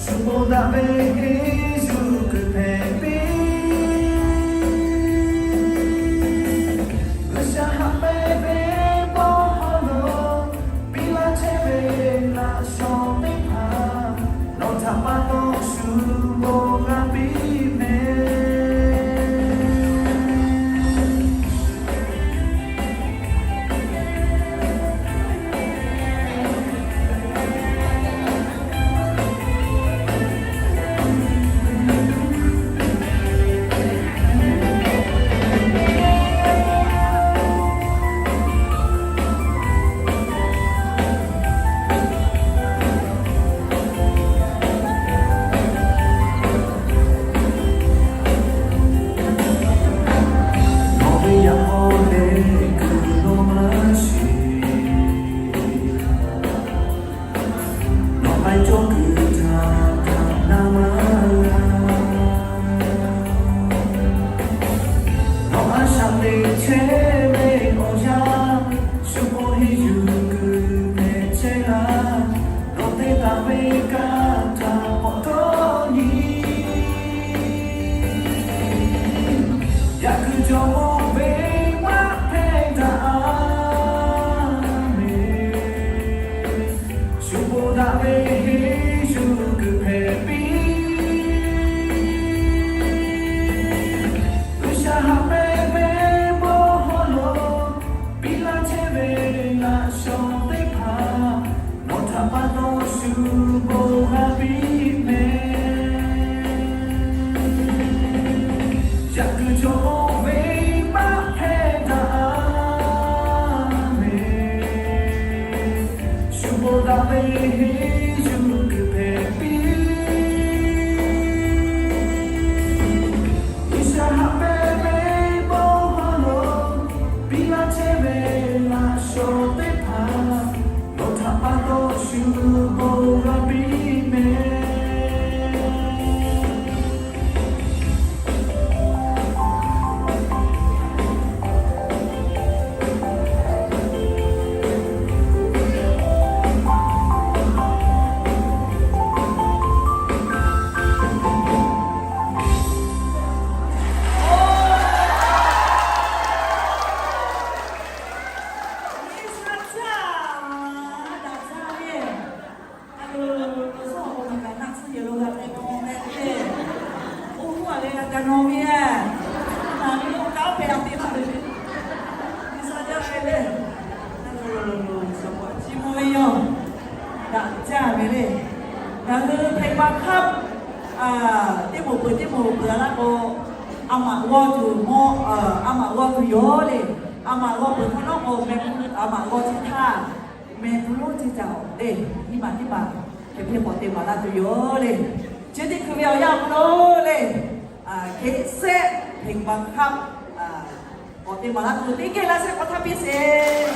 Shu bon daꞈ ve henˇ yuˬ kuiˬ hpehꞈ piˇ. G'uiˬsha haꞈ pehnˇ ve bon hawˉ lo, piˇ laˇ chehˇ ve laꞈ shawnˍ teˇ hpaˍ, nawˬ htaꞈ pa taw shu bon g'a piˇ mehˍ. Nawˬ ve yaꞈ k'aw leh kuiˬ lo maˇ shiˍ, nawˬ k'ai cawˇ kuiˬ htaꞈ hkanˍ na maˇ g'a. Nawˬ a shaꞈ teꞈ chehˇ ve awˬ yanˇ, shu bon henˇ yuˬ kuiˬ hpehꞈ chehˇ laˇ. Nawˬ te taˍ ve kanˇ htaꞈ k'awꞈ dawˇ nyi, yaꞈ kuiˬ cawˬ ve maˇ hpehˇ daꞈ a meˍ. Shu bon daꞈ ve henˇ yuˬ kuiˬ hpehꞈ piˇ. G'uiˬsha haꞈ pehnˇ Cawˬ ve maˇ hpehꞈ daꞈ a mehˍ. Shu bon daꞈ ve henˇ yuˬ kuiˬ hpehꞈ piˇ. G'uiˬsha haꞈ pehnˇ ve bon hawˉ lo, piˇ laˇ chehˇ ve laꞈ shawnˍ teˇ hpaˍ, nawˬ htaꞈ pa taw shu bon g'a piˇ mehˍ. Chi mvuh ve yoˬ. Daꞈ jaˇ ve le. Ngaˬ hui hpehꞈ ma hk'aˇ, teˇ moˍ peuˬ teˇ moˍ peuˬ a laˇ k'o, a maꞈ g'awˇ tuˬ mawˇ, a maꞈ g'awˇ tuˬ yoˬ le. A maꞈ g'awˇ peuˬ hk'aw nawˉ k'o, meh a maꞈ g'awˇ chi htaˇ, meh tuˬ lonˉ ceh caˬ le. Nyiˇ maˬ teˇ maˬ hk'e hpehˇ k'awꞈ te maˍ laˇ tuˬ yoˬ le. Chi teˇ hkui ve awˬ yanˇ awˬ hk'aw lo le, hk'e sehˆ hpehꞈ ma hk'aˇ k'awꞈ te maˍ laˇ tuˬ teˇ geh laˇ shehˆ k'awꞈ htaˇ piˇ sheˍ.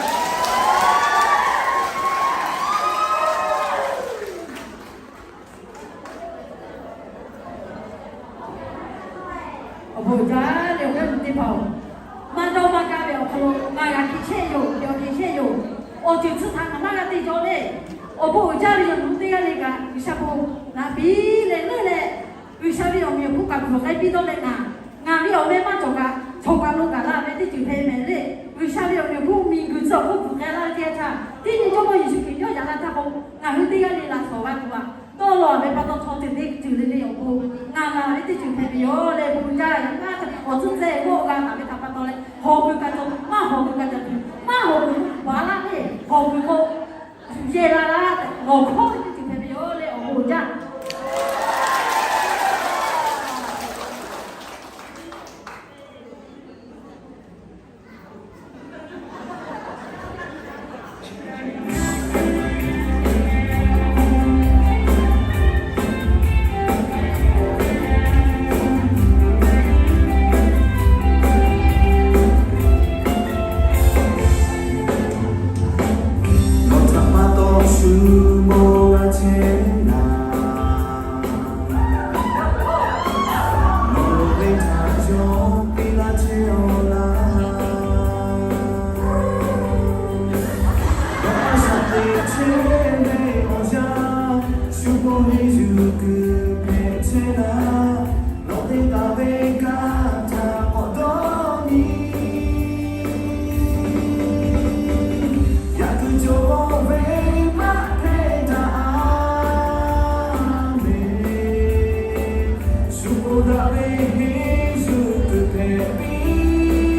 Awˬ bon uiˍ jaˇ leh awˬ g'aˇ nuˬ teˇ hpaˍ-oˬ, maˇ dawˇ maˇ gaˇ ve awˬ hk'aw lo ngaˬ g'a hk'e chehˇ yoˬ, yawˇ hk'e chehˇ yoˬ. Awˬ ceuˬ chi htaꞈ ngaˬ maˇ g'a te jaw le. Awˬ bon uiˍ jaˇ ve yoˬ. Nawˬ hui teˇ g'aˇ le kaꞈ G'uiˬsha bon naꞈ piˇ leh leuˉ leh, G'uiˬsha ve awˬ meꞈ awˬ hponˇ kaꞈ bvuhˬ k'ai piˇ dawˇ leh ngaˬ, ngaˬ ve awˬ meh maˇ cawˬ kaꞈ, cawˬ kaꞈ lo kaꞈ la ve teˇ ceuˬ hpehꞈ mehˍ le. G'uiˬsha ve awˬ meꞈ awˬ hponˇ miˬguiˬ tcuh awˬ hk'oˆ bvuhˬ k'ai laˇ ve teˇ yanˇ htaˇ, teˇ nyi Jawˇmawˇ Yeˍsuˆ Hkriꞈ yawˇ yaꞈ la htaˇ k'o, ngaˬ hui teˇ g'aˇ le laꞈ shawˍ g'a tuˬ aꞈ dawˇ law ve pa taw, chaw ceuˬ teˇ ceuˬ le le awˬ bon ngaˬ la ve teˇ ceuˬ hpehꞈ ve yoˬ leh, bon jaˇ. Yaꞈ hk'aˇ awˬ tcuhˉ tcuhˉ g'awˇ g'a taˍ ve htaꞈ pa taw leh, hawˬ kuiˬ kaꞈ cawˬ, maˇ hawˬ kuiˬ kaꞈ cawˬ tuˬ, maˇ hawˬ kuiˬ baˬ laˇ le. Hawˬ kuiˬ k'o, yehˬ la laˇ tehꞈ lawˬ hkawˇ ve teˇ ceuˬ hpehꞈ ve yoˬ leh awˬ bon jaˇ. Nawˬ htaꞈ pa taw shu bon g'a chehˇ naˍ, nawˬ ve htaꞈ yawˇ piˇ laˇ chehˇ-aw laˇ. Nawˬ a shaꞈ teꞈ chehˇ ve awˬ yanˇ, shu bon henˇ yuˬ kuiˬ hpehꞈ chehˇ laˇ. Nawˬ te taˍ ve kanˇ htaꞈ k'awꞈ dawˇ nyi. Yaꞈ kuiˬ cawˬ ve maˇ hpehꞈ daꞈ a mehˍ. Shu bon daꞈ ve henˇ yuˬ kuiˬ hpehꞈ piˇ.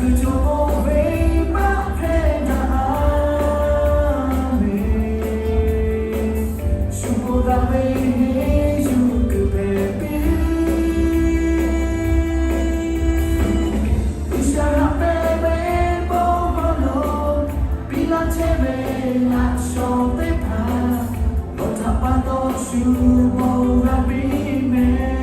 Yaꞈ hk'aˇ, shu k'oˆ daꞈ ve henˇ yuˬ kuiˬ hpehꞈ piˇ. G'uiˬsha haꞈ pehnˇ ve bon hkawˇ lo, piˇ laˇ chehˇ ve laꞈ shawnˍ teˇ hpaˍ, nawˬ htaꞈ pa taw shu bon g'a piˇ mehˍ.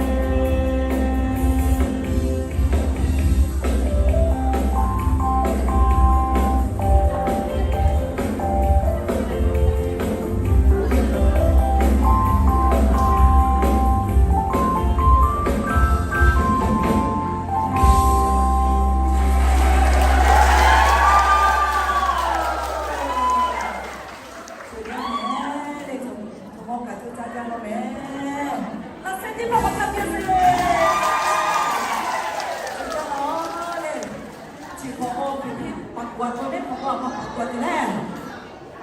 Laꞈ sheh teˇ hpaˍ hk'a piˇ sheˍ. Chi hk'e leh, chi hk'awꞈ k'o, hk'e te pa k'awꞈ cawˇ leh, hk'awꞈ k'o a ma pa k'awꞈ cawˇ leh,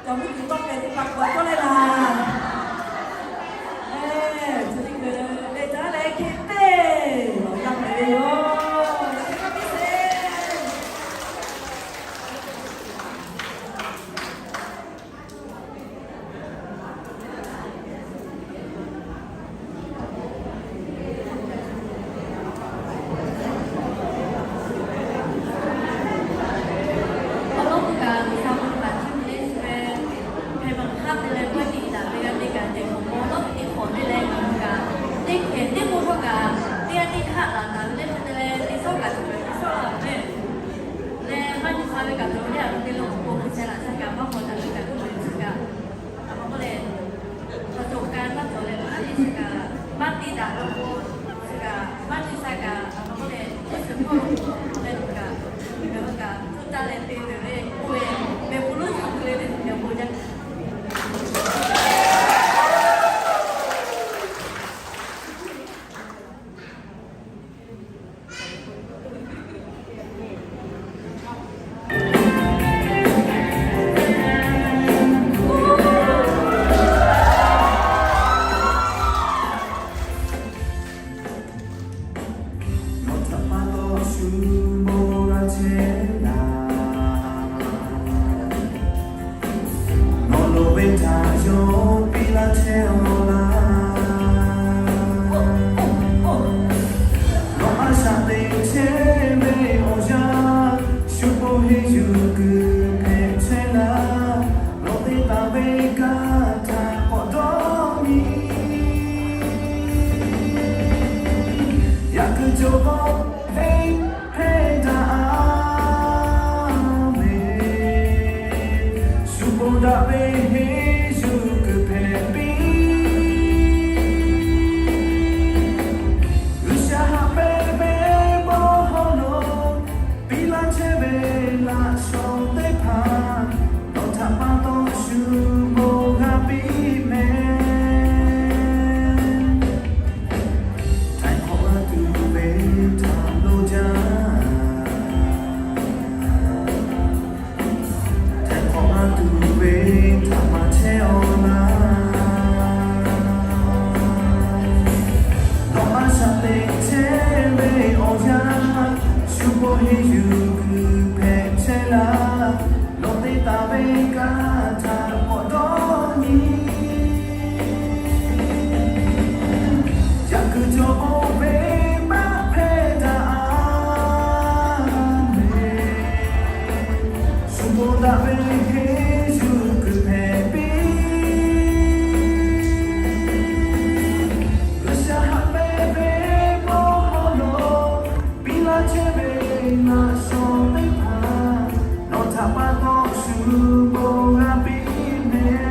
ca mvuhˇ miˬ tawˇ k'ai te pa k'awꞈ cawˇ leh laˬ. Eˬ, chi teˇ hkui leh caˇ leh hk'e te lawˬ yaˇ hpehꞈ ve yoˬ. Laꞈ sheh hk'a piˇ sheˍ. Awˬ lawn k'o kaꞈ, G'uiˬsha bon htaꞈ cuˇ nyi leh shu ve hpehꞈ maˬ hk'aˇ te leh pawehˇ tiꞈ daꞈ ve g'a te kaꞈ, teˇ hk'awꞈ mawˇ lawˉ teˇ hk'awꞈ le leh ngaˬ hui kaꞈ, teˇ hkehˍ teˇ k'oˆ htawˇ kaꞈ, teˇ g'aˇ teˇ hk'aˆ laˬ taˍ ve le hk'e te leh, te sawˉ kaꞈ tuˬ ve te sawˉ la ve lehˬ, maˇ nyi ma ve kaꞈ cawˬ ve le, a ve te lo k'o, G'uiˬsha laꞈ sha kaꞈ maˇ hawˍ daꞈ ve kaꞈ k'oˆ ve chi kaꞈ, a ma k'oˆ leh, hk'a cawˬ ka maˇ cawˬ leh, a ve chi kaꞈ maˇ te daꞈ ve k'o, chi kaꞈ maˇ te sha kaꞈ, a ma k'oˆ leh, teˇ shiˍ hkawˇ lo k'oˆ leh tuˬ kaꞈ, ngaˬ hui kaꞈ tuˇ caˇ leh te tuˬ ve k'oˆ ve, mehˬ hpu lonˉ cawˬ tuˬ ve le, mehˬ hpu jaˇ. Nawˬ htaꞈ pa taw shu bon g'a chehˇ laˇ. Nawˬ loˍ ve htaꞈ yawˇ piˇ laˇ chehˇ-aw laˇ. Nawˬ a shaꞈ teꞈ chehˇ ve awˬ yanˇ, shu bon henˇ yuˬ kuiˬ hpehꞈ chehˇ laˇ. Nawˬ te taˍ ve kanˇ htaꞈ k'awꞈ dawˇ nyi. Yaꞈ kuiˬ cawˬ k'o, hk'e hpehˇ daꞈ-a mehˍ. Shu bon daꞈ ve henˇ yuˬ kuiˬ hpehꞈ piˇ. G'uiˬsha haꞈ pehnˇ ve bon hkawˇ lo, piˇ laˇ chehˇ ve laꞈ shawnˍ teˇ hpaˍ, nawˬ htaꞈ pa taw shu bon g'a piˇ mehˍ. Htaiˍ hk'awꞈ g'a tuˬ ve htaꞈ lo jaˇ. Htaiˍ hk'awꞈ g'a tuˬ ve htaꞈ maˍ chehˇ-aw laˇ. Nawˬ a shaꞈ teꞈ chehˇ ve awˬ yanˇ, shu bon henˇ yuˬ kuiˬ hpehꞈ chehˇ laˇ. Nawˬ te taˍ ve kanˇ htaꞈ k'awꞈ dawˇ nyi. Yaꞈ kuiˬ cawˬ k'o, venˇbaˆ hpehˇ daꞈ-a mehˍ. Shu bon daꞈ ve henˇ yuˬ kuiˬ hpehꞈ piˇ. G'uiˬsha haꞈ pehnˇ ve bon hkawˇ lo, piˇ laˇ chehˇ ve laꞈ shawnˍ teˇ hpaˍ, nawˬ htaꞈ pa taw shu bon g'a piˇ mehˍ.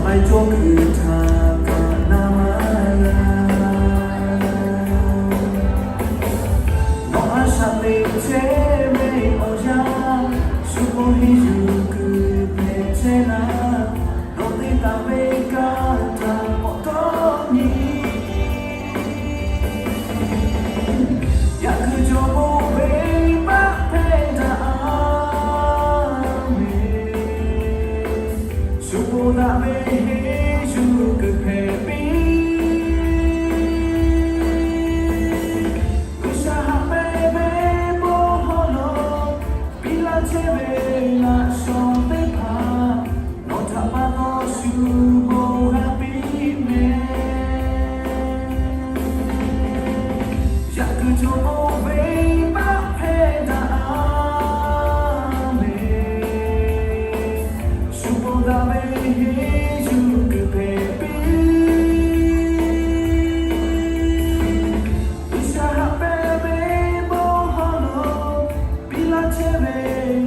Cawˇ kuiˬ htaꞈ kaꞈ na maˇ g'a. Nawˬ a shaꞈ teꞈ chehˇ ve awˬ yanˇ, shu k'o henˇ yuˬ kuiˬ hpehꞈ chehˇ laˇ. Nawˬ te taˍ ve kanˇ htaꞈ k'awꞈ dawˇ nyi. Yaꞈ kuiˬ cawˬ k'o venˇbaˆ hpehˇ daꞈ a ve, shu ponˬ daꞈ ve henˇ yuˬ kuiˬ hpehꞈ piˇ. G'uiˬsha haꞈ pehnˇ ve bon hawˉ lo piˇ laˇ chehˇ ve laꞈ shawˍ teˇ hpaˍ, nawˬ htaꞈ pa taw shu bon g'a piˇ meh. Yaꞈ kuiˬ cawˬ k'o venˇbaˆ hpehˇ daꞈ a ve, shu ponˬ daꞈ ve henˇ yuˬ kuiˬ hpehꞈ piˇ. G'uiˬsha haꞈ pehnˇ ve bon hawˉ lo piˇ laˇ chehˇ ve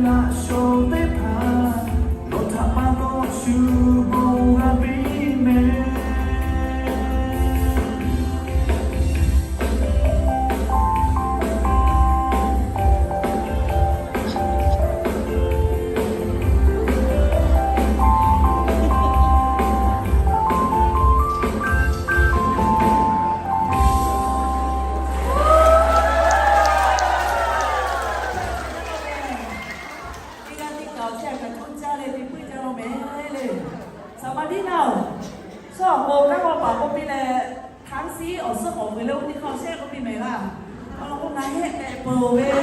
laꞈ shawˍ teˇ hpaˍ, nawˬ htaꞈ pa taw shu bon g'a piˇ meh. Teˇ g'aˇ teˇ kaˬ awˬ chehˇ kaꞈ coˇ caˇ leh te puiˉ caˇ law meh le. Saˍ maˍ diˉ naˇ-oˬ, shawˉ awˬ k'o kanˉ g'awˇ paˍ k'oˆ piˇ leh, hkanˉ siˉ awˬ suhˉ k'awꞈ vuiˬ leh oˇ teˇ hk'aˇ shehˆ k'oˆ piˇ mehˍ laˇ. Awˬ lawn k'o ngaˬ hehˆ tehꞈ peuˬ ve le.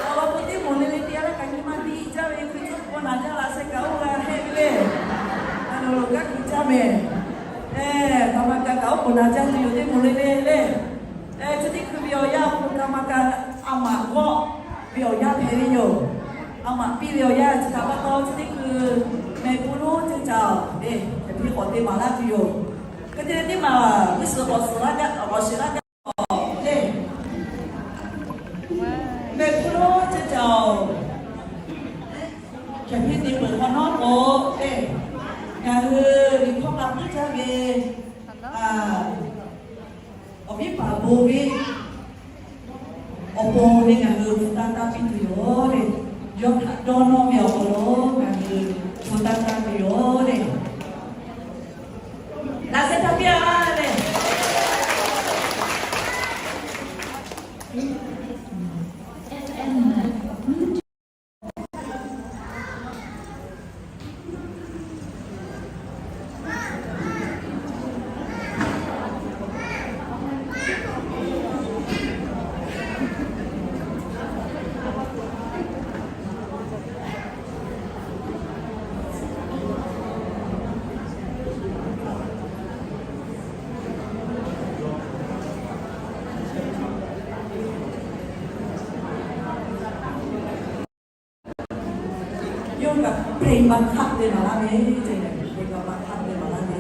Awˬ lawn k'o teˇ moˍ le le te a laˇ kaꞈ nyi ma diˇ caˇ ve hkui tcuhˉ k'o naˬ jaˇ laꞈ sheh kaꞈ oˇ g'a hehˆ ve le. Aˬ loˍ loˍ gaˇ hkui caˇ mehˍ. Kaˍ maˍ kaꞈ kaꞈ oˉ k'oˍ naˬ jaˇ tuˬ yoˬ teˇ moˍ le le le. Chi teˇ hkui ve awˬ yanˇ awˬ hk'aw lo kaˍ maˍ kaꞈ a maꞈ g'awˆ ve awˬ yanˇ hpehꞈ ve yoˬ. A maꞈ piˇ ve awˬ yanˇ chi htaꞈ pa taw chi teˇ hkui mehˬ hpu lonˉ ceuˇ caˍ-oˬ le, hk'e piˇ k'awꞈ te maˍ laˇ tuˬ yoˬ. Hk'e te leh teˇ maˬ g'uˇ suhˍ k'awꞈ suhˍ laˇ gaˇ, k'awꞈ shiˍ laˇ gaˇ le. Mehˬ hpu lonˉ ceuˇ caˍ-oˬ, hk'e piˇ te peuˬ hk'awꞈ nawˉ k'o le, ngaˬ hui liꞈ hkawˇ k'a puiˉ jaˇ ve awˬ viˉ paˍ bon ve awˬ pon ve ngaˬ hui hpu taˇ taˇ piˇ tuˬ yoˬ le. Yawˇ htaꞈ dawˇ nawˇ ve awˬ hk'aw lo ngaˬ hui hpu taˇ taˇ ve yoˬ le. Laꞈ sheh htaˇ piˇ-a le. Yawˇ kaꞈ เพลงบังคับ te maˍ laˇ ve, เพลงบังคับ te maˍ laˇ ve.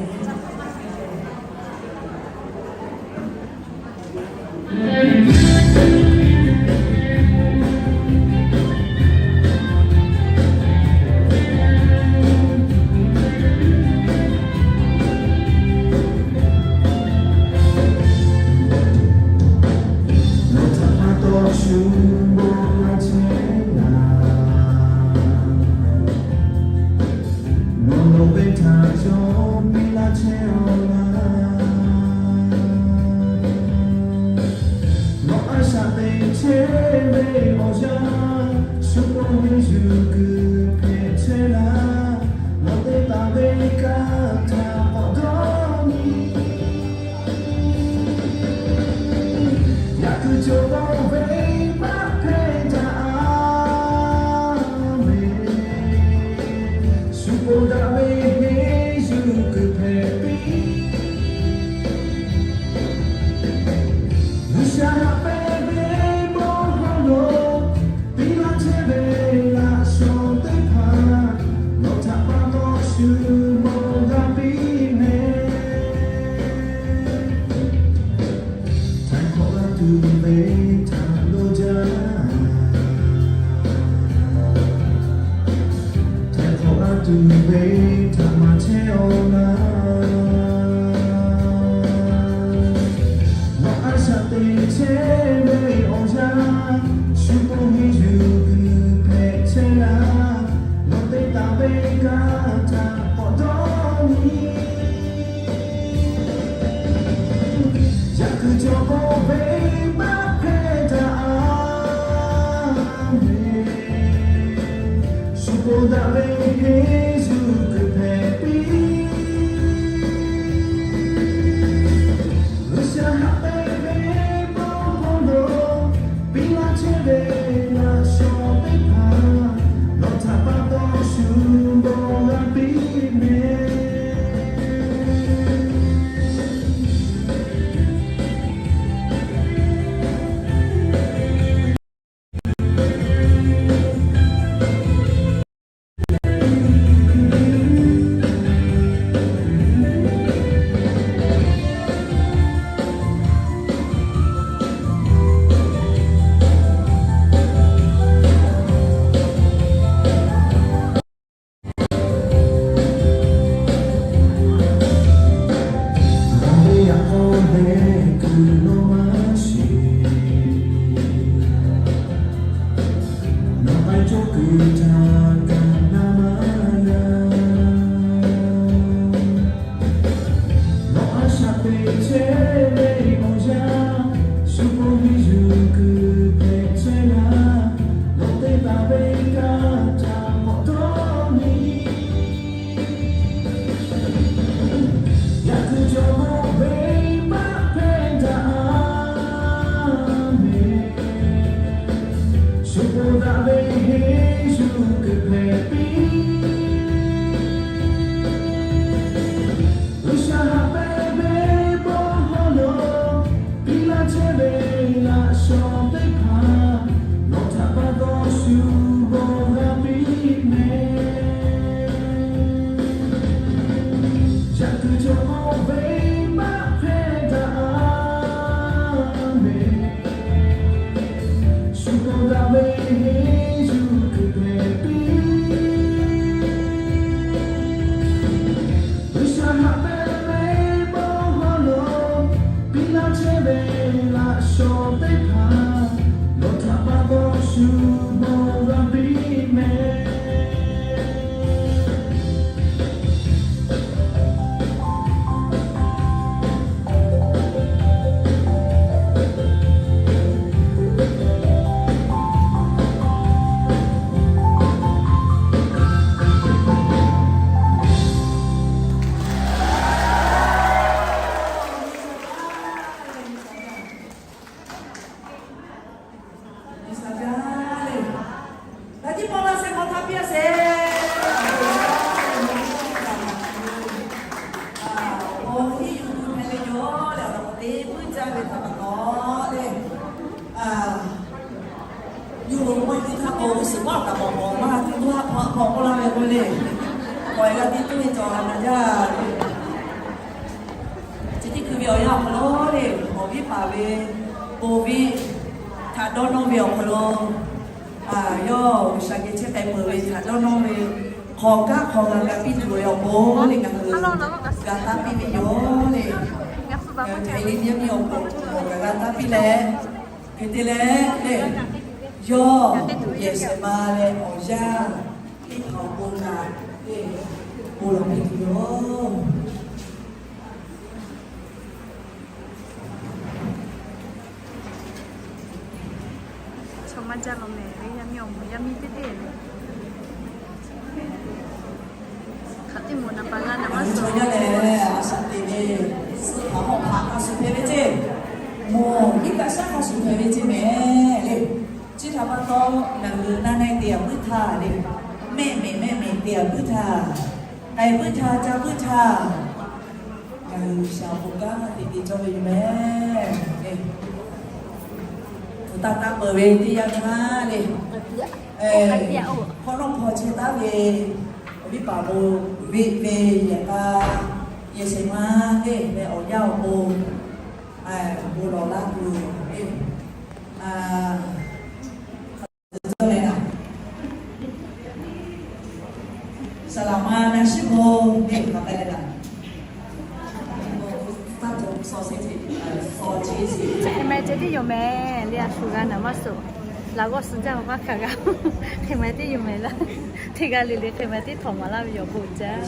Nawˬ htaꞈ pa taw shu bon g'a chehˇ laˇ. Nawˬ nawˬ ve htaꞈ yawˇ piˇ laˇ chehˇ-aw laˇ. Nawˬ a shaꞈ teꞈ chehˇ ve awˬ yanˇ, shu k'o henˇ yuˬ kuiˬ hpehꞈ chehˇ laˇ. Nawˬ te taˍ ve kanˇ htaꞈ k'awꞈ dawˇ nyi. Yaꞈ kuiˬ cawˬ k'o venˇbaˆ hpehˇ daꞈ a ve, shu ponˬ daꞈ ve henˇ yuˬ kuiˬ hpehꞈ piˇ. G'uiˬsha haꞈ pehnˇ ve bon hawˉ lo piˇ laˇ chehˇ ve laꞈ shawˍ teˇ hpaˍ, nawˬ htaꞈ pa taw shu bon g'a piˇ meh. Htaiˍ hk'awꞈ la tuˬ ve htaꞈ lo jaˇ. Htaiˍ hk'awꞈ la tuˬ ve htaꞈ maˍ chehˇ-aw laˇ. Nawˬ a shaꞈ teꞈ chehˇ ve awˬ yanˇ, shu pon henˇ yuˬ kuiˬ hpehꞈ chehˇ laˇ. Nawˬ te taˍ ve kanˇ htaꞈ k'awꞈ dawˇ nyi. Yaꞈ kuiˬ cawˬ k'o venˇbaˆ hpehˇ daꞈ-a ve, shu pon daꞈ ve henˇ yuˬ kuiˬ hpehꞈ piˇ. G'uiˬsha haꞈ pehnˇ ve bon hk'aw lo, piˇ laˇ chehˇ ve laꞈ shawnˍ teˇ hpaˍ, nawˬ htaꞈ pa taw shu bon g'a piˇ mehˍ. Ngaˬ ve yaꞈ k'aw leh kuiˬ lo maˇ shiˍ, nawˬ k'ai cawˇ kuiˬ htaꞈ kaꞈ na maˇ g'a. Nawˬ a shaꞈ teꞈ chehˇ ve awˬ yanˇ, shu pon henˇ yuˬ kuiˬ hpehꞈ chehˇ laˇ. Nawˬ te taˍ ve kanˇ htaꞈ k'awꞈ dawˇ nyi. Yaꞈ kuiˬ cawˬ k'o venˇbaˆ hpehˇ daꞈ-a ve, shu pon daꞈ ve henˇ yuˬ kuiˬ hpehꞈ piˇ. G'uiˬsha haꞈ pehnˇ ve bon hk'aw lo, piˇ laˇ chehˇ ve laꞈ shawnˍ teˇ hpaˍ, nawˬ htaꞈ pa taw shu bon g'a piˇ mehˍ. Yaꞈ kuiˬ cawˬ k'o venˇbaˆ hpehˇ daꞈ-a ve, shu pon daꞈ ve henˇ yuˬ kuiˬ hpehꞈ piˇ. G'uiˬsha haꞈ pehnˇ ve bon hk'aw lo, piˇ laˇ chehˇ ve laꞈ shawnˍ teˇ hpaˍ, nawˬ htaꞈ pa taw shu bon g'a piˇ mehˍ. Awˬ, henˇ yuˬ kuiˬ hpehꞈ ve yoˬ leh, awˬ lawn k'o te puiˉ jaˇ ve htaꞈ pa taw le. Yawˇ hui k'oˆ ve teˇ htaˇ k'o, suhˍ paˆ kaꞈ k'awꞈ k'awꞈ maˇ tuˬ tuˬ haˉ hpaw k'oˆ laˇ ve k'o le, k'awꞈ e g'a piˇ tuˬ ve cawˬ la na jaˇ ve. Chi teˇ hkui ve awˬ yanˇ awˬ hk'aw lo le, awˬ viˉ paˍ ve, awˬ viˉ htaꞈ dawˇ nawˇ ve awˬ hk'aw lo, yawˇ G'uiˬsha geh chehˇ k'ai peuˬ ve htaꞈ dawˇ nawˇ ve, hk'awꞈ kaˉ hk'awꞈ g'a g'a piˇ tuˬ ve awˬ pon le, ngaˬ hui g'a taˇ piˇ ve yoˬ le. Ngaˬ hui hk'e le nyi a miˇ awˬ pon kaꞈ g'a taˇ piˇ leh, hk'e te leh le, yawˇ yehˬ shehˍ ma leh awˬ yanˇ teˇ hpaˍ awˬ pon kaꞈ le, bon lawˬ piˇ tuˬ yoˬ. Chaw maˇ jaˇ law mehˍ, yaˇ miˇ awˬ moˍ yaˇ miˇ teˇ teˇ. Hk'aˬ teˇ moˍ naˍ baˬ la naˍ baˬ suh yaˇ lehˬ, a shaꞈ teꞈ ve, suh hpaˍ hawˆ hpaꞈ hk'a shuˍ hpehꞈ ve ceˇ, moˬ hiˉ kaˆ shaˉ hk'a shuˍ hpehꞈ ve ceˇ mehˍ le. Chi htaꞈ pa taw, ngaˬ hui na na te a puiˉ htaˇ le, mehˆ mehˍ mehˆ mehˍ te a puiˉ htaˇ, k'ai puiˉ htaˇ, ca puiˉ htaˇ, ngaˬ hui G'uiˬsha awˬ pon kanˉ te te cawˇ ve yoˬ mehˍ le. Hpu taˇ taˇ peuˬ ve teˇ yanˇ htaˇ le, hk'awꞈ nawˉ hpaw chehˇ taˉ ve, awˬ viˉ paˍ bon ve ve yehˬ k'a, yehˬ shehˍ ma le, ve awˬ yanˇ awˬ pon bon lawˬ laˇ tuˬ le. Saˍ laˍ ma na shiˉ bo Hk'e ma ceh tiˉ yoˬ mehˍ le, a shu g'a naˍ maˇ suhˍ. Laꞈ g'awˇ suh jaˇ maˇ hkanˍ g'a. Hk'e ma tiˉ yoˬ mehˍ laˇ. Teˇ g'aˇ le le hk'e ma tiˉ htawnˍ maˍ laˇ ve yoˬ bon jaˇ.